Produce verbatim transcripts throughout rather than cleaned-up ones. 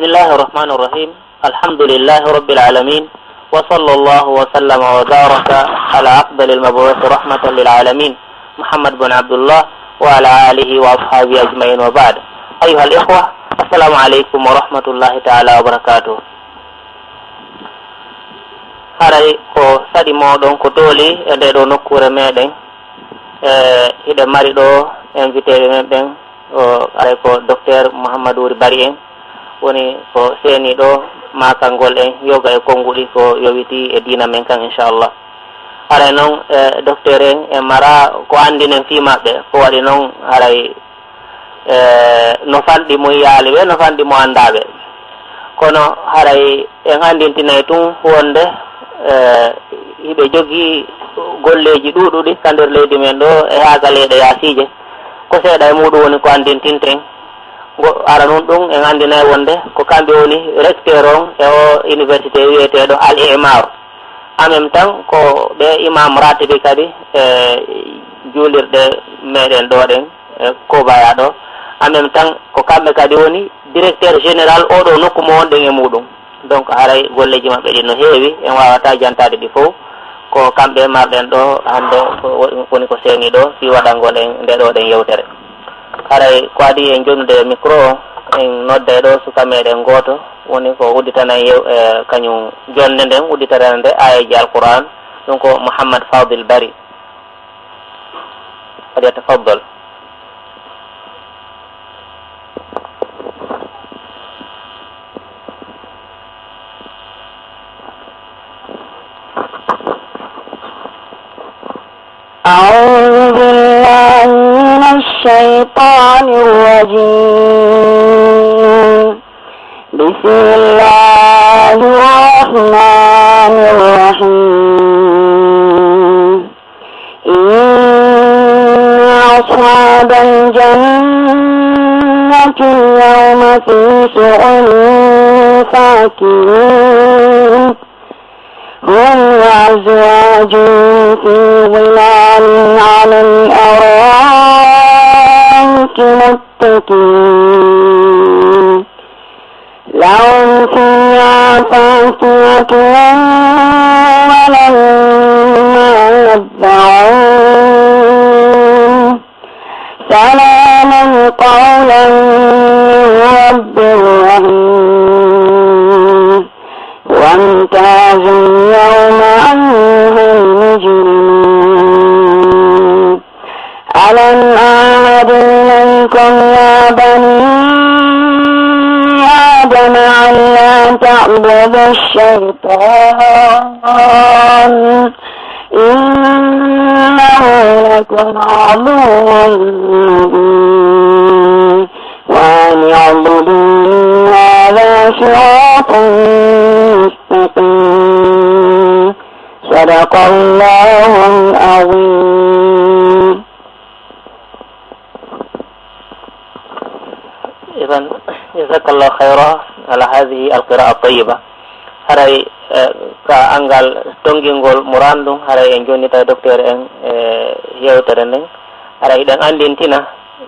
بسم الله الرحمن الرحيم. الحمد لله رب العالمين. وصلى الله وسلم وبارك على أفضل المبعوث رحمة للعالمين، محمد بن عبد الله، وعلى آله وأصحابه أجمعين، وبعد. أيها الإخوة، السلام عليكم ورحمة الله تعالى وبركاته. Haray ko saɗi mooɗon ko dooli e ndee ɗoo nokkuure meɗen. E, hiɗen mari ɗoo invité ɓe men ɓen, o, haray ko Docteur Mouhamadou Wuri Bari en, woni ko seeniiɗo maakangol en yoga e konnguɗi ko yowitii e diina men kan, inchallah. Haray non, e, docteur en e mara ko anndinen fii maɓɓe, ko waɗi non haray, e, no fanɗi mo yiyaali ɓe, no fanɗi mo anndaa ɓe. Kono haray en anndintinay tun wonde, e, hiɓe jogii golleeji ɗuuɗuɗi ka nder leydi men ɗoo e haa ka leyɗe yaasiije. Ko seeɗa e muuɗum woni ko anndintinten. Ngo ara nun ɗum en anndinay wonde ko kamɓe woni recteur on e o université wiyeteeɗo Al Imar. En même temps, ko ɓe imam ratibi kadi e juulirɗe meɗen ɗo ɗen, e Kobaya ɗo. En même temps, ko kamɓe kadi woni directeur général oɗo nokku mo wonɗen e muɗum. Donc, haray golleeji maɓɓe ɗin no heewi, en waawata jantaade ɗi fow. Ko kamɓe marɗen ɗo hannde, ko woni ko seeni ɗo, fii waɗangol en nde ɗo ɗen yewtere. Haray ko adii en jonnude e micro o, en nodday ɗo suka meɗen gooto, woni ko udditana en yew-, e, kañum jonnde nden, udditana nde aayeeji Alqur'aan, ɗum ko Mouhammad Fadil Bari. فليتفضل. أعوذ بالله من الشيطان الرجيم. بسم الله الرحمن الرحيم. إن أصحاب الجنة اليوم في شغل فاكهون. هم وأزواجهم في ظلال على الأرائك متكئون. لهم فيها فاكهة ولهم ما يدعون. سلاما قولا من رب رحيم. وامتازوا اليوم أيها المجرمون. ألم أعهد إليكم يا بني آدم ألا تعبدوا الشيطان إنه لكم عدو مبين. وأن اعبدوني هذا صراط مستقيم. صدق الله العظيم. إذن، جزاك الله خيرا على هذه القراءة الطيبة. Haray, eh, ka anngal tonngingol Muraan ɗum, haray en jonnita docteur en e yewtere nden. Haray hiɗen anndintina,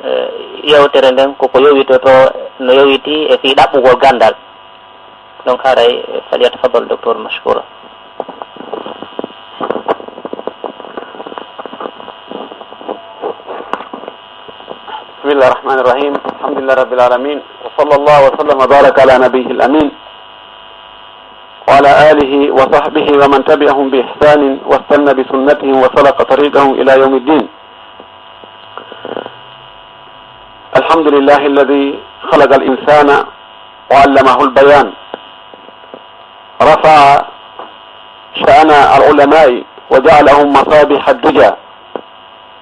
eh, yewtere nden koko yowitoto, no yowitii e fii ɗaɓɓugol ganndal. Donc, haray, فليتفضل دكتور مشكورا. بسم الله الرحمن الرحيم. الحمد لله رب العالمين. وصلى الله وسلم وبارك على نبيه الأمين وعلى آله وصحبه ومن تبعهم بإحسان واستن بسنتهم وسلك طريقهم إلى يوم الدين. الحمد لله الذي خلق الإنسان وعلمه البيان، رفع شأن العلماء وجعلهم مصابيح الدجى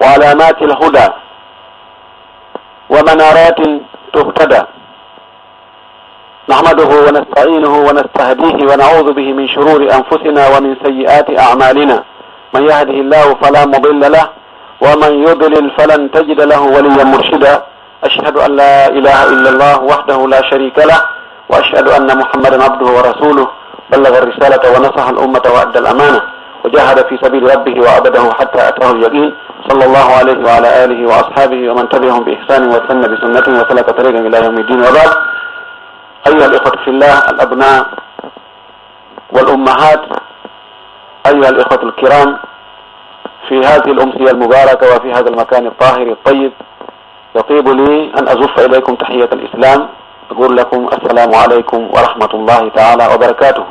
وعلامات الهدى ومنارات تهتدى. نحمده ونستعينه ونستهديه ونعوذ به من شرور أنفسنا ومن سيئات أعمالنا. من يهده الله فلا مضل له، ومن يضلل فلن تجد له وليا مرشدا. أشهد أن لا إله إلا الله وحده لا شريك له، وأشهد أن محمدا عبده ورسوله، بلغ الرسالة ونصح الأمة وأدى الأمانة، وجاهد في سبيل ربه وعبده حتى أتاه اليقين، صلى الله عليه وعلى آله وأصحابه ومن تبعهم بإحسان واستن بسنته وسلك طريقا إلى يوم الدين، وبعد. أيها الإخوة في الله، الأبناء والأمهات، أيها الإخوة الكرام، في هذه الأمسية المباركة وفي هذا المكان الطاهر الطيب، يطيب لي أن أزف إليكم تحية الإسلام، أقول لكم: السلام عليكم ورحمة الله تعالى وبركاته.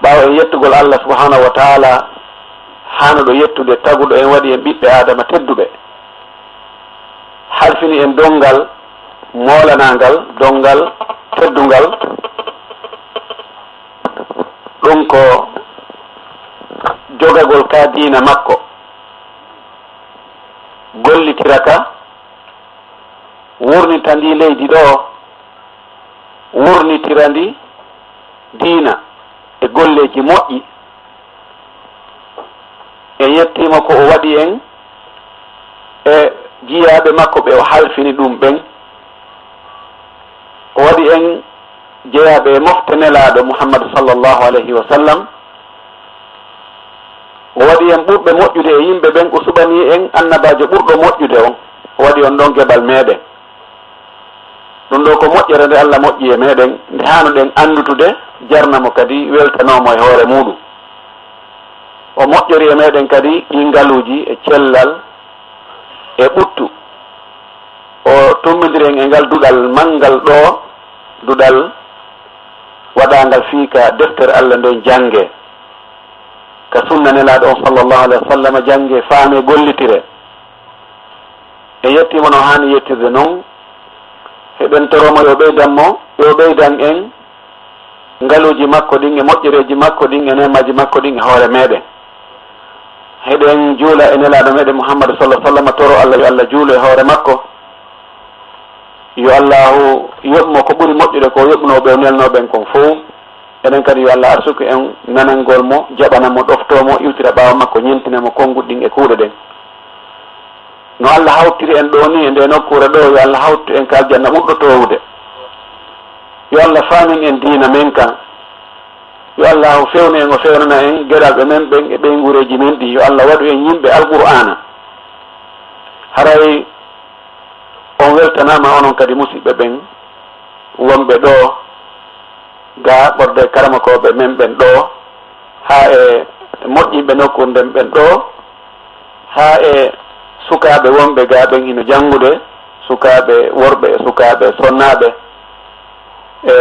Ɓaawo en yettugol Allah subhanahu wa taala, haanuɗo yettude, taguɗo en, waɗi en ɓiɓɓe Aadama tedduɓe, halfini en donngal moolanaangal, donngal teddungal, ɗum ko jogagol ka diina makko, gollitira ka, wurnita ndi leydi ɗo, wurnitira ndi diina e golleeji moƴƴi. En yettiima ko o waɗi en e jiyaaɓe makko ɓe o halfini ɗum ɓen. O waɗi en jeyaaɓe e mofte Nelaaɗo Muhammad sallallahu alayhi wa sallam. O waɗi en ɓurɓe moƴƴude e yimɓe ɓen, o suɓanii en annabaajo ɓurɗo moƴƴude on. O waɗi on ɗon geɓal meɗen. Ɗum ɗo ko moƴƴere nde Allah moƴƴi e meɗen, nde haanuɗen anndutude, jarna mo kadi, weltanoo mo e hoore muuɗum. O moƴƴori e meɗen kadi ɗi ngaluuji e cellal e ɓuttu. O tummbindiri en e ngal duɗal manngal ɗo, duɗal waɗaangal fii ka deftere Allah nden janngee, ka sunna Nelaaɗo on sallallahu alayhi wa sallam janngee, faamee, gollitire. En yettiima no haani yettirde non. Hiɗen toroo mo yo ɓeydan mo, yo ɓeydan en ngaluuji makko ɗin e moƴƴereeji makko ɗin e neemaaji makko ɗin e hoore meɗen. Hiɗen juula e Nelaaɗo meɗen Muhammad sallallahu alayhi wa sallam, toroo Allah yo Allah juulu e hoore makko. Yo Allahu yoɓ mo ko ɓuri moƴƴude ko yoɓnoo ɓe o nelnoo ɓen kon fow. Enen kadi yo Allah arsuku en nanangol mo, jaɓana mo, ɗoftoo mo, iwtira ɓaawo makko, ñentina mo konnguɗi ɗin e kuuɗe ɗen. No Allah hawtiri en ɗoo nii e ndee nokkuure ɗoo, yo Allah hawtu en ka aljanna ɓurɗo toowude. Yo Allah faamin en diina men kan. Yo Allahu fewnu en, o fewnana en geɗalɓe men ɓen e ɓeynguureeji men ɗi. Yo Allah waɗu en yimɓe Alqur'aana. Haray on weltanaama onon kadi, musiɓɓe ɓen, wonɓe ɗoo ga ɓorde karamokooɓe men ɓen ɗoo, haa e moƴƴinɓe nokkuure nden ɓen ɗoo, haa e sukaaɓe wonɓe ga ɓen hino janngude, sukaaɓe worɓe e sukaaɓe sonnaaɓe, e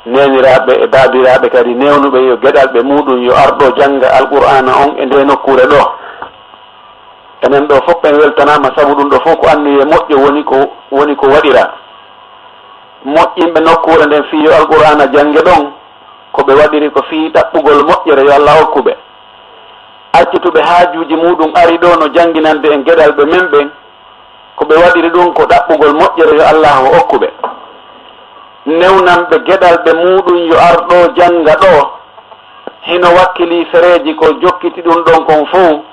neeniraaɓe e baabiraaɓe kadi newnuɓe, yo geɗalɓe muuɗum yo ar ɗoo jannga Alqur'aana on e ndee nokkuure ɗoo. Enen ɗoo fof en weltanaama, sabu ɗum ɗoo fof ko anniyee moƴƴo woni ko, woni ko waɗiraa. Moƴƴinɓe nokkuure nden fii yo Alqur'aana jannge ɗon, ko ɓe waɗiri ko fii ɗaɓɓugol moƴƴere yo Allah okku ɓe. Accituɓe haajuuji muuɗum ari ɗoo no jannginande en geɗalɓe men ɓen, ko ɓe waɗiri ɗum ko ɗaɓɓugol moƴƴere yo Allaahu okku ɓe. Newnanɓe geɗalɓe muuɗum yo ar ɗoo jannga ɗoo, hino wakkilii fereeji ko jokkiti ɗum ɗon kon fow.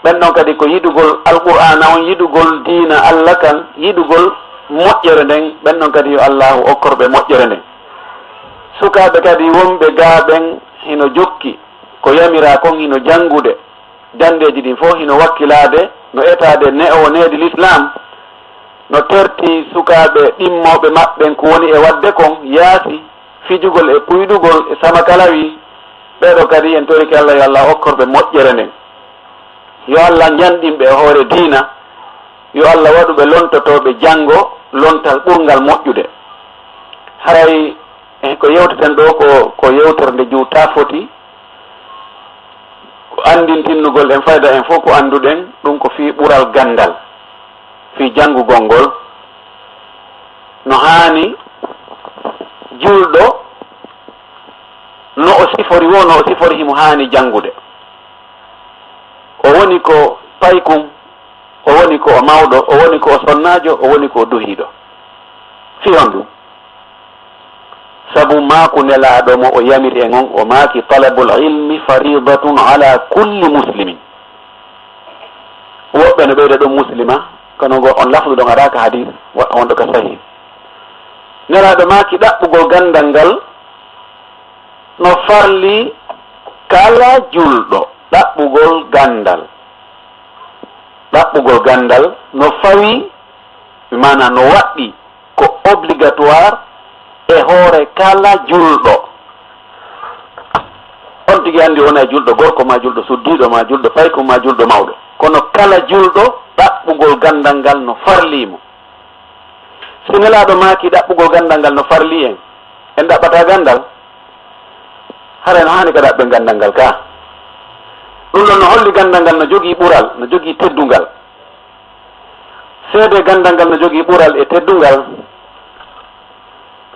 Ɓen ɗon kadi ko yiɗugol Alqur'aana on, yiɗugol diina Alla kan, yiɗugol moƴƴere nden. Ɓen ɗon kadi yo Allaahu okkor ɓe moƴƴere nden. Sukaaɓe kadi wonɓe gaa ɓen hino jokki ko yamiraa kon, hino janngude. Janndeeji ɗin fof hino wakkilaade, no etaade ne'oowo needi Lislaam, no terti sukaaɓe ɗimmooɓe maɓɓen ko woni e waɗde kon yaasi, fijugol e puydugol e samakalawi. Ɓee ɗoo kadi en torike Alla, yo Alla okkor ɓe moƴƴere nden. Yo Alla njanɗin ɓe e hoore diina. Yo Alla waɗu ɓe lontotooɓe janngo lontal ɓurngal moƴƴude. Haray, eh, ko yewteten ɗoo ko, ko yewtere nde juutaa foti. Ko anndintinnugol en, fayda en fof ko annduɗen, ɗum ko fii ɓural ganndal, fii janngugol ngol. No haani juulɗo, no o sifori woo, no o sifori himo haani janngude. O woni ko paykun, o woni ko o mawɗo, o woni ko o sonnaajo, o woni ko o duhiiɗo. Fii honɗum? Sabu maaku Nelaaɗo mo o yamiri en on, o maaki: "Talabul ilmi faridatun ala kulli muslimin." Woɓɓe no ɓeyda ɗum muslima, kono ngo on lafdu ɗon araa ka hadis, wa-, wonɗo ka sahih. Nelaaɗo maaki ɗaɓɓugol ganndal ngal no farli kala julɗo. Ɗaɓɓugol ganndal, ɗaɓɓugol ganndal no fawi, bi maana no waɗɗi, ko obligatoire E hoore kala julɗo. On tigi anndi wona e julɗo gorko ma, julɗo suddiiɗo ma, julɗo payko ma, julɗo mawɗo. Kono kala julɗo ɗaɓɓugol ganndal ngal no farlii mo. Si Nelaaɗo maaki ɗaɓɓugol ganndal ngal no farlii en, en ɗaɓɓata ganndal? Hara no haani ka ɗaɓɓen ganndal ngal ka. Ɗum ɗon no holli ganndal ngal no jogii ɓural, no jogii teddungal. Seede ganndal ngal no jogii ɓural e teddungal.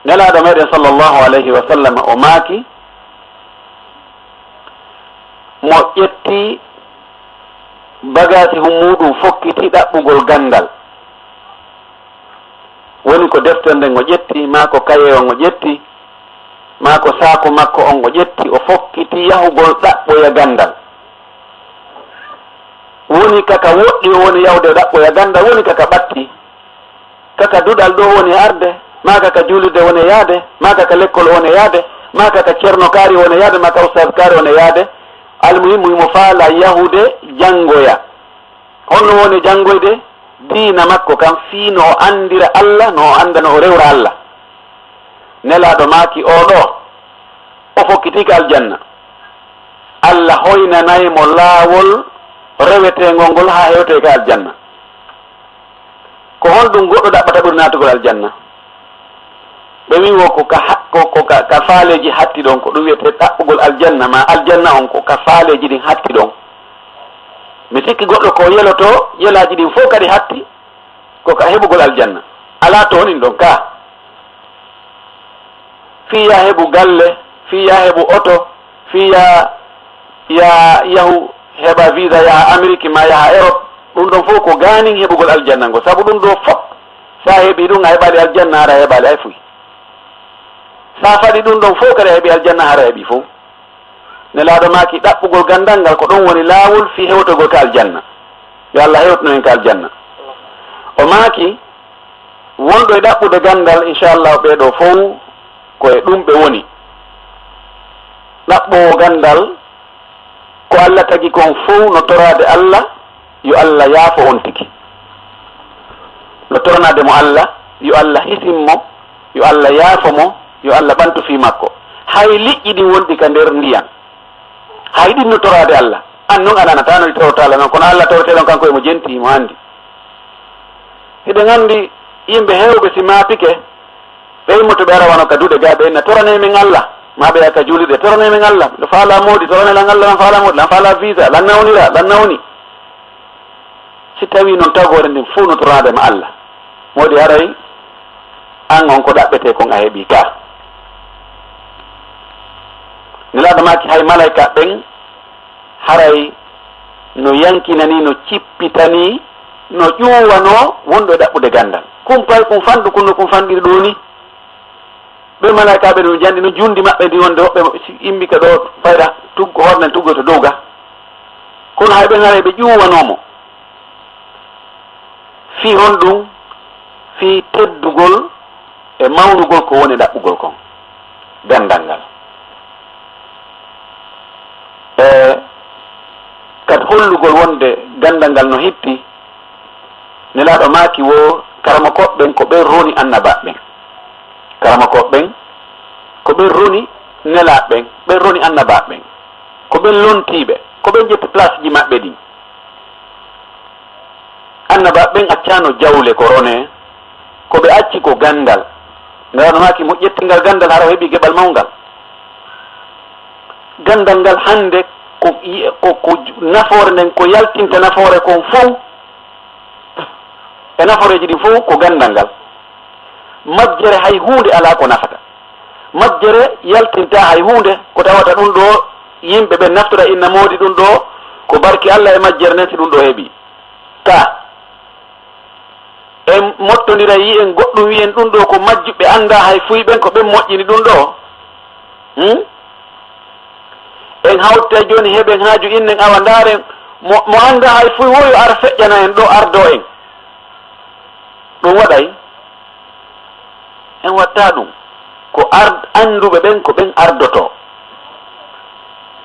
Nelaaɗo meɗen sallallahu alayhi wa sallam o maaki, mo ƴetti bagaasi hum muuɗum fokkiti ɗaɓɓugol ganndal. Woni ko deftere nden o ƴetti, maa ko kaye on o ƴetti, maa ko saaku makko on o ƴetti, o fokkiti yahugol ɗaɓɓoya ganndal. Woni kaka woɗɗi o woni yahude ɗaɓɓoya ganndal, woni kaka ɓatti. Kaka duɗal ɗo woni arde, maa kaka juulirde woni yaade, maa kaka lekkol woni yaade, maa kaka ceerno kaari woni yaade, maa ka ustaas kaari woni yaade. Almuhimmu, himo faala yahude janngoya. Honno woni janngoyde diina makko kan, fii no o anndira Allah, no o annda no o rewra Allah? Nelaaɗo maaki, oo ɗoo, o fokkitiike aljanna. Allah hoynanay mo laawol reweteengol ngol haa hewtee ka aljanna. Ko honɗum goɗɗo ɗaɓɓata ɓuri naatugol aljanna? Ɓe wi'i wo ko ka ha-, ko, ko ka, ka faaleeji hatti ɗon, ko ɗum wiyetee ɗaɓɓugol aljanna, maa aljanna on ko ka faaleeji ɗin hatti ɗon. Mi sikki goɗɗo ko yeloto yelaaji ɗin fow kadi hatti, ko ka heɓugol aljanna. Alaa to wonin ɗon ka. Fii yaa heɓu galle, fii yaa heɓu oto, fii yaa, yaa yahu heɓa visa yaha Amérique maa yaha Europe, ɗum ɗon fow ko gaanin heɓugol aljanna ngo. Sabu ɗum ɗoo fow, si a heɓii ɗum, a heɓaali aljanna, hara a heɓaali hay fuy. Si a faɗi ɗum ɗon fow kadi a heɓii aljanna, hara a heɓii fow. Nelaaɗo maaki ɗaɓɓugol ganndal ngal ko ɗon woni laawol fii hewtogol ka aljanna. Yo Allah hewtino en ka aljanna. O maaki, wonɗo e ɗaɓɓude ganndal, inchallahu, ɓee ɗoo fow ko e ɗum ɓe woni. Ɗaɓɓoowo ganndal, ko Allah tagi kon fow no toraade Allah, yo Allah yaafo on tigi. No toranaade mo Allah, yo Allah hisin mo, yo Allah yaafo mo, yo Allah ɓantu fii makko. Hay liƴƴi ɗin wonɗi ka nder ndiyan, hay ɗin no toraade Allah. An non a nanataa no ɗi torotaala non, kono Allah toreteeɗo on kanko e mo jenti, mo anndi. Hiɗen anndi yimɓe heewɓe si maapike, ɓe immoto ɓe ara wano ka duɗe gaa, ɓe inna, "Toranee men Allah." Maa ɓe yaha ka juulirɗe, "Toranee men Allah. Miɗo faalaa moodi, toranee lan Allah, lan faalaa moodi, lan faalaa visa, lan nawnira, lan nawni." Si tawii non tagoore nden fow no toraade ma Allah, moodi haray an on ko ɗaɓɓetee kon a heɓii ka. Nelaaɗo maaki hay malaykaaɓe ɓen haray no yankinanii, no cippitanii, no ƴuwanoo wonɗo e ɗaɓɓude ganndal. Kumpay kun fanɗu kun no kun fanɗiri ɗoo ni. Ɓe malaykaaɓe ɗum janɗi no jundi maɓɓe ndi wonde woɓɓe si imbi ka ɗoo fayda tuggo hoore nden tuggoy to dow ga. Kono hay ɓen haray ɓe ƴuwanoo mo. Fii honɗum? Fii teddugol e mawnugol ko woni ɗaɓɓugol kon, ganndal ngal. E kadi hollugol wonde ganndal ngal no hitti, Nelaaɗo maaki wo, karamokooɓe ɓen ko ɓen roni annabaaɓe ɓen. Karamokooɓe ɓen ko ɓen roni nelaaɓe ɓen, ɓen roni annabaaɓe ɓen. Ko ɓen lontiiɓe, ko ɓen ƴetti place ji maɓɓe ɗin. Annabaaɓe ɓen accaano jawle ko ronee, ko ɓe acci ko ganndal. Nelaaɗo maaki mo ƴetti ngal ganndal hara o heɓi geɓal mawngal. Ganndal ngal hannde ko, ko, ko nafoore nden, ko yaltinta nafoore kon fow. E nafooreeji ɗin fow ko ganndal ngal. Majjere hay huunde alaa ko nafata. Majjere yaltintaa hay huunde ko tawata ɗum ɗoo yimɓe ɓen naftora inna moodi ɗum ɗoo ko barki Allah e majjere nden si ɗum ɗoo heɓii. Ka en mottondira yi'en goɗɗum wi'en ɗum ɗoo ko majjuɓe anndaa hay fuy ɓen ko ɓen moƴƴini ɗum ɗoo. Hmm? En hawtay jooni heɓen haaju innen awa ndaaren mo, mo anndaa hay fuy wo yo ar feƴƴana en ɗoo ardoo en. Ɗum waɗay? En watta ɗum. Ko ar-, annduɓe ɓen ko ɓen ardotoo.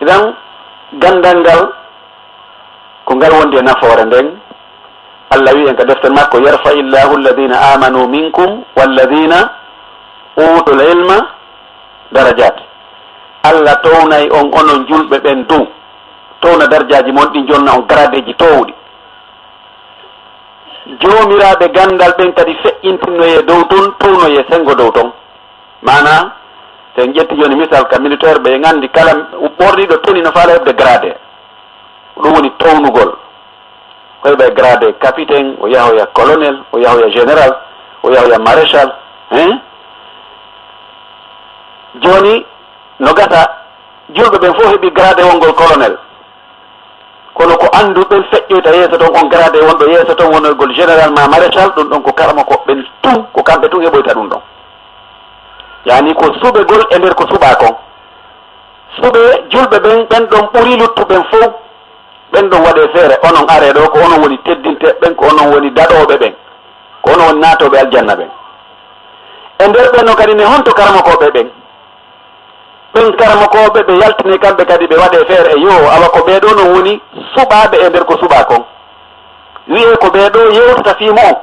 Idan ganndal ngal ko ngal wondi e nafoore nden. Allah wi'i en ka deftere makko, "Yarfa'illahu alladhina amanu minkum walladhina Uutul ilma darajat. Allah townay on onon julɓe ɓen dow, towna darjaaji mon ɗin, jonna on garadeeji toowuɗi. Joomiraaɓe ganndal ɓen kadi feƴƴintinnoyee dow ton, townoyee senngo dow ton. Maanaa, so en ƴetti jooni misal ka militaire, ɓe en anndi kala ɓorniiɗo tenue no faala heɓde grade. Ko ɗum woni townugol. Ko heɓa e grade capitaine, o yahoya colonel, o yahoya général, o yahoya maréchal, hein? Jooni, no gasa, julɓe ɓen fof heɓi grade wongol colonel. Kono ko anndu ɓen feƴƴoyta yeeso ton, on grade wonɗo yeeso ton, wonoygol général ma maréchal, ɗum ɗon ko karamokooɓe ɓen tun, ko kamɓe tun heɓoyta ɗum ɗon. Yaani ko suɓegol e nder ko suɓaa kon. Suɓee julɓe ɓen, ɓen ɗon ɓuri luttuɓe ɓen fow. Ɓen ɗon waɗee feere, onon aree ɗoo, ko onon woni teddinteeɓe ɓen, ko onon woni daɗooɓe ɓen, ko onon woni naatooɓe aljanna ɓen. E nder ɓen non kadi ne, honto karamokooɓe ɓen? Ɓen karamokooɓe ɓe yaltinee kamɓe kadi, ɓe waɗee feere e yoo, awa ko ɓee ɗoo non woni suɓaaɓe e nder ko suɓaa kon. Wi'ee ko ɓee ɗoo yewtata fii mo'on.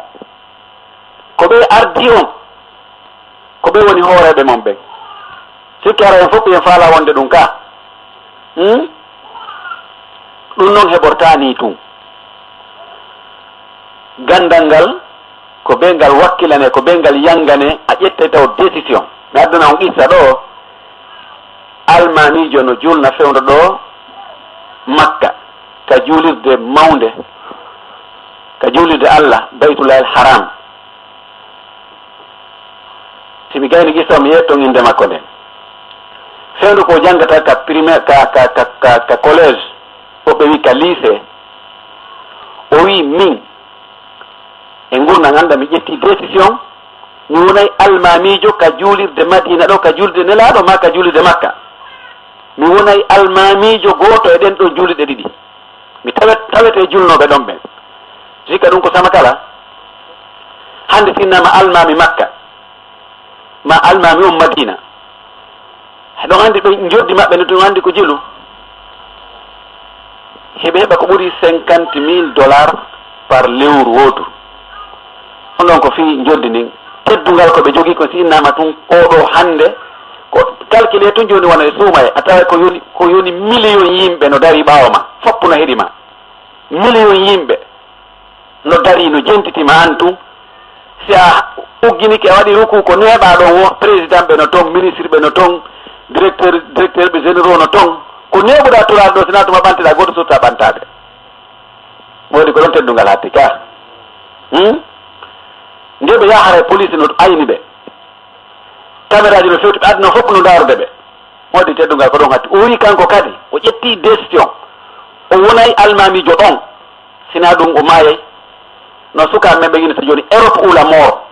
Ko ɓe ardii on, ko ɓe woni hooreeɓe mon ɓen. Sikke hara en fof en faalaa wonde ɗum ka. Hmm? Ɗum noon heɓortaa nii tun. Ganndal ngal, ko ɓe ngal wakkilanee, ko ɓe ngal yannganee, a ƴettay taw décision. Mi addana on qissa ɗoo, almaamiijo no julna fewndo ɗoo Makka, ka juulirde mawnde, ka juulirde Allah, Baytullaahil Haram. Si mi gayni qissa o, mi yetton innde makko nden. Fewndo ko janngata ka primaire, ka, ka, ka, ka, ka collège, woɓɓe wi ka lycée. O wi min, e ngurndan an ɗan, mi ƴetti décision, mi wonay almaamiijo ka juulirde Madiina ɗo, ka juulirde Nelaaɗo, maa ka juulirde Makka. Mi wonay almaamiijo gooto e ɗen ɗon juulirɗe ɗiɗi. Mi tawet-, tawete julnooɓe ɗon ɓen. Sikka ɗum ko sama kala. Hannde si innama almaami Makka, ma almaami on Madiina. Hiɗon anndi ɓe njoddi maɓɓe no, tun anndi ko jilu. Hiɓe heɓa ko ɓuri cinquante mille dollars par lewru wootu. On ɗon ko fii njoddi ndin. Teddungal ko ɓe jogii kon, si innama tun oo ɗoo hannde, ko calculé tun jooni wano e suumaye, a taway ko yoni, ko yoni million yimɓe no darii ɓaawo ma, foppu no heɗi ma. Million yimɓe no darii, no jentiti ma an tun. Si a ugginike, a waɗi ruku, ko neeɓaa ɗon wo, président ɓe no ton, ministre ɓe no ton, directeur, directeur ɓe généraux no ton. Ko neeɓuɗaa turaade ɗo, si naa tuma ɓantiɗaa gooto, sutta ɓantaade. Moodi ko ɗon teddungal hatti ka. Hmm? Nde ɓe yaha haray police no ayni ɓe. Caméraji no fewti ɓe, aduna fof no ndaarude ɓe. Moodi teddungal ko ɗon hatti. O wi kanko kadi, o ƴetti décision. O wonay almaamiijo ɗon. Sinaa ɗum o maayay. No sukaaɓe men ɓe yinata jooni, Europe ou la mort.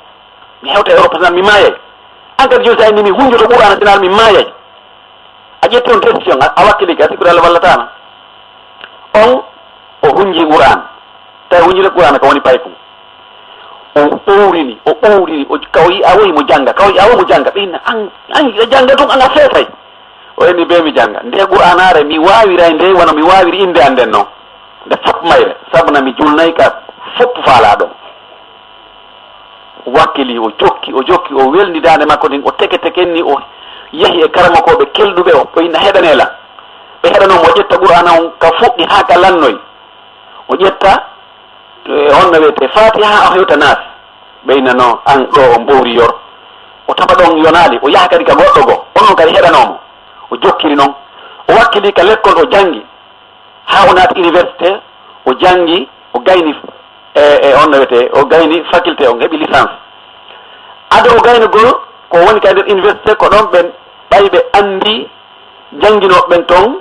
Mi hewta Europe tan mi maayay. An kadi jooni so a inni mi hunjoto Qur'aana sinaa mi maayay. A ƴetti on décision, a, a wakkilike, a sikkude Allah wallataama. On o hunji Qur'aana. Tawi hunjude Qur'aana ko woni paykum. O ɓowrini, o ɓowrini, o, ka o yi'a wo himo jannga, ka o yi'a wo mo jannga. Ɓe inna, an, an hiɗa jannga tun, an a feetay. O inni, bee mi jannga. Nde Qur'aanaare mi waawiray nde wano mi waawiri innde an nden non. Nde fop mayre, sabu na mi julnay ka fop faalaa ɗon. O wakkili, o jokki, o jokki, o welni daande makko ndin, o teke tekenni, o yahi e karamokooɓe kelɗuɓe, o, o inna heɗanee lan. Ɓe heɗanoo mo, o ƴetta Qur'aana on ka fuɗɗi haa ka lannoy. O ƴetta, e, honno wiyetee, Faatiha, o hewta Naas. Ɓe inna no, an ɗo on ɓowri yor. O tawa ɗon yonaali, o yaha kadi ka goɗɗo goo, on non kadi heɗanoo mo. O jokkiri non. O wakkili ka lekkol, o janngi. Haa o naati université, o janngi, o gayni, e, e on no wiyetee, o gayni faculté, o heɓi licence. Ado o gaynugol, ko woni ka nder université, ko ɗon ɓen ɓay ɓe anndi jannginooɓe ɓen ton,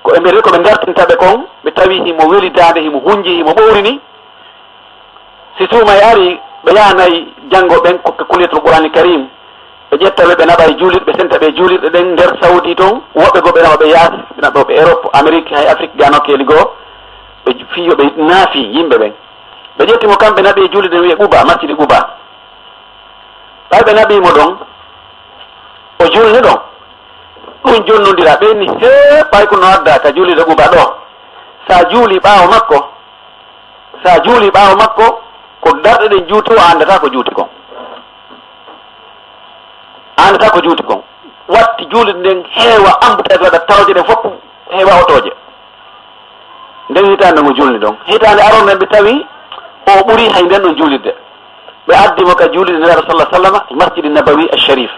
ko e mbiyetee ko ɓe dartinta ɓe kon, ɓe tawi himo weli daande, himo hunji, himo ɓowrini. Si suumay ari, ɓe yahanay janngo ɓen ko ka kulliyatul Qur'aanil Kariim. Ɓe ƴetta ɓe, ɓe naɓa e juulirɗe, ɓe senta ɓe e juulirɗe ɗen nder Saudi ton. Woɓɓe goo ɓe naɓa ɓe yaasi, ɓe naɓa ɓe Europe, Amérique, hay Afrique ga nokkeeli goo. Ɓe fii yo ɓe naafi yimɓe ɓen. Ɓe ƴetti mo kamɓe, naɓi e juulirɗe ɗen wi'ee Quba, masjidi Quba. Ɓay ɓe naɓii mo ɗon, o julni ɗon. Ɗum jonnondira, ɓe inni, hee, ɓay ko no adda ka juulirde Quba ɗo. Sa juuli ɓaawo makko, Sa juuli ɓaawo makko, ko darɗe ɗen juuti, o anndataa ko juuti kon. Tata ko juuti kon. Watti juulde nden heewa embouteillage, waɗa tawaaji ɗen fof heewa otooje. Nden hitaande ngo julni ɗon. Hitaande aroore nden ɓe tawi o ɓuri hay nden ɗon juulirde. Ɓe addi mo ka juulirde Nelaaɗo sallallahu alaihi wasallam, Masjidi Nabawi Al-Sharif.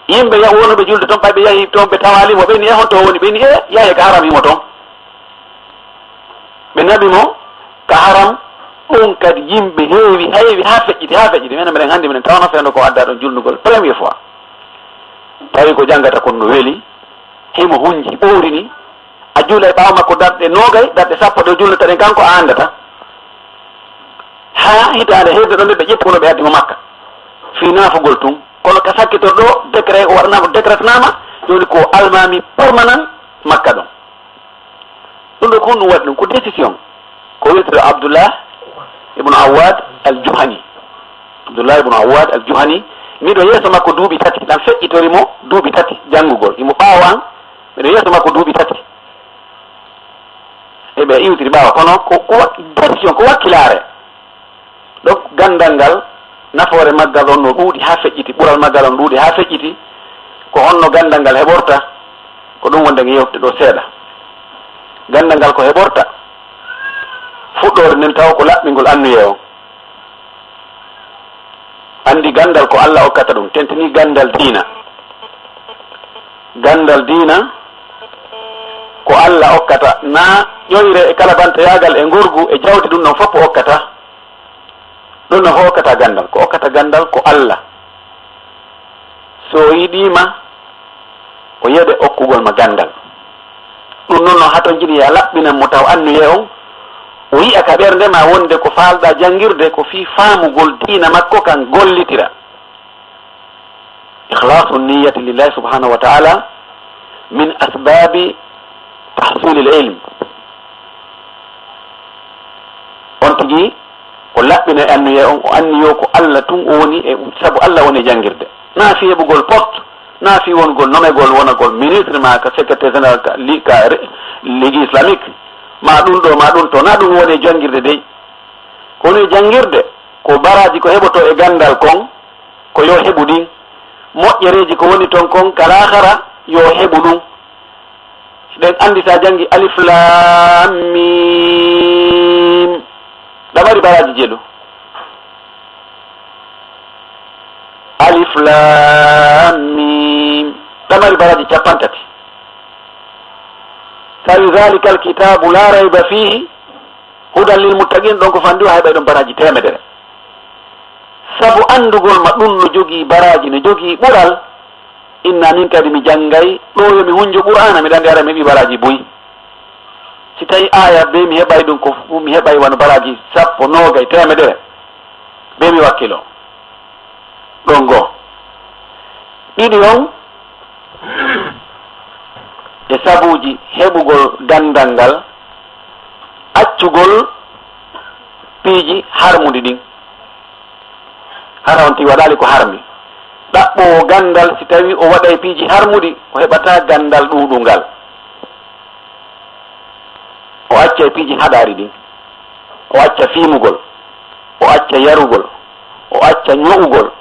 Yimɓe yah-, wonuɓe julde ton, ɓay ɓe yahi ton, ɓe tawaali mo, ɓe ni, "E, honto o woni?" Ɓe ni, "E, yahe ka haram himo ton." Ɓe naɓi mo ka haram, ɗum kadi yimɓe heewi, heewi haa feƴƴiti, haa feƴƴiti. Minen, minen hannde minen tawno fewndo ko adda ɗon julnugol première fois. Tawi ko janngata kon no weli, himo hunji, ɓoorini. A juula e ɓaawo makko darɗe noogay, darɗe sappo ɗe o julnata ɗen, kanko a anndata. Haa hitaande heewde ɗon nde ɓe ƴetti mo, ɓe addi mo Makka. Fii naafugol tun. Kono ka sakkitor ɗo, décret o waɗanaama, décretnaama, jooni ko almaami permanent Makka ɗon. Ɗum ɗo ko honɗum waɗi ɗum? Ko décision. Ko wiyetee Abdullah ibn Awwad al-Juhani. Abdullah ibn Awwad al-Juhani, miɗo yeeso makko duuɓi tati, ɗan feƴƴitori mo duuɓi tati janngugol. Himo ɓaawo an, miɗo yeeso makko duuɓi tati. E ɓe iwtiri ɓaawo, kono ko, ko wa-, décision, ko wakkilaare. Donc, ganndal ngal, nafoore maggal on no ɗuuɗi haa feƴƴiti, ɓural maggal on ɗuuɗi haa feƴƴiti. Ko honno ganndal ngal heɓorta? Ko ɗum wonde nge yewtude ɗo seeɗa. Ganndal ngal ko heɓorta? Fuɗɗoode nden taw ko laɓɓingol anniyee on. Anndi ganndal ko Allah okkata ɗum, tentini ganndal diina. Ganndal diina ko Allah okkata, na ƴoyre e kalabantoyaagal e ngorgu e jawdi ɗum ɗon fof o okkata. Ɗum no hokkata ganndal, ko okkata ganndal ko Allah. So o yiɗii ma, o yeɗe okkugol ma ganndal. Ɗum noon no hatonjini ya laɓɓinan mo taw anniyee on, o yi'a ka ɓernde ma wonde ko faalɗaa janngirde ko fii faamugol diina makko kan gollitira. Ikhlasu niyyati lillahi subhanahu wa ta'ala min asbabi tahsilil ilm. On tigi o laɓɓina e anniyee on, o anniyoo ko Allah tun o woni e, sabu Allah woni e janngirde. Na fii heɓugol poste, na fii wongol nomegol, wonagol ministre ma ka secrétaire général ka li-, ka re-, Ligue islamique, ma ɗum ɗo, ma ɗum to, na ɗum woni e janngirde dey. Ko woni e janngirde, ko baraaji ko heɓotoo e ganndal kon, ko yo heɓu ɗin. Moƴƴereeji ko woni ton kon ka laahara, yo heɓu ɗum. Hiɗen anndi sa janngi Alif Laam Miim, ɗa mari baraaji jelu. Alif Laam Miim, ɗa mari baraaji cappanɗe tati. Tawi, "Zalikal kitaabu laa rayba fiihi, hudan lil muttaqiin", ɗon ko fanndi o heɓay ɗon baraaji teemedere. Sabu anndugol ma ɗum no jogii baraaji, no jogii ɓural, inna min kadi mi janngay, ɗo yo mi hunjo Qur'aana, miɗa anndi ara mi heɓi baraaji buy. Si tawi aaya bee mi heɓay ɗum ko fu-, mi heɓay wano baraaji sappo, noogay, teemedere, bee mi wakkilo. Ɗon goo. Ɗiɗi on, e sabuuji heɓugol ganndal ngal, accugol piiji harmuɗi ɗin. Hara on tigi waɗaali ko harmi. Ɗaɓɓoowo ganndal, si tawi o waɗay piiji harmuɗi, o heɓataa ganndal ɗuuɗungal. O acca e piiji haɗaari ɗin. O acca fiimugol. O acca yarugol. O acca ño'ugol.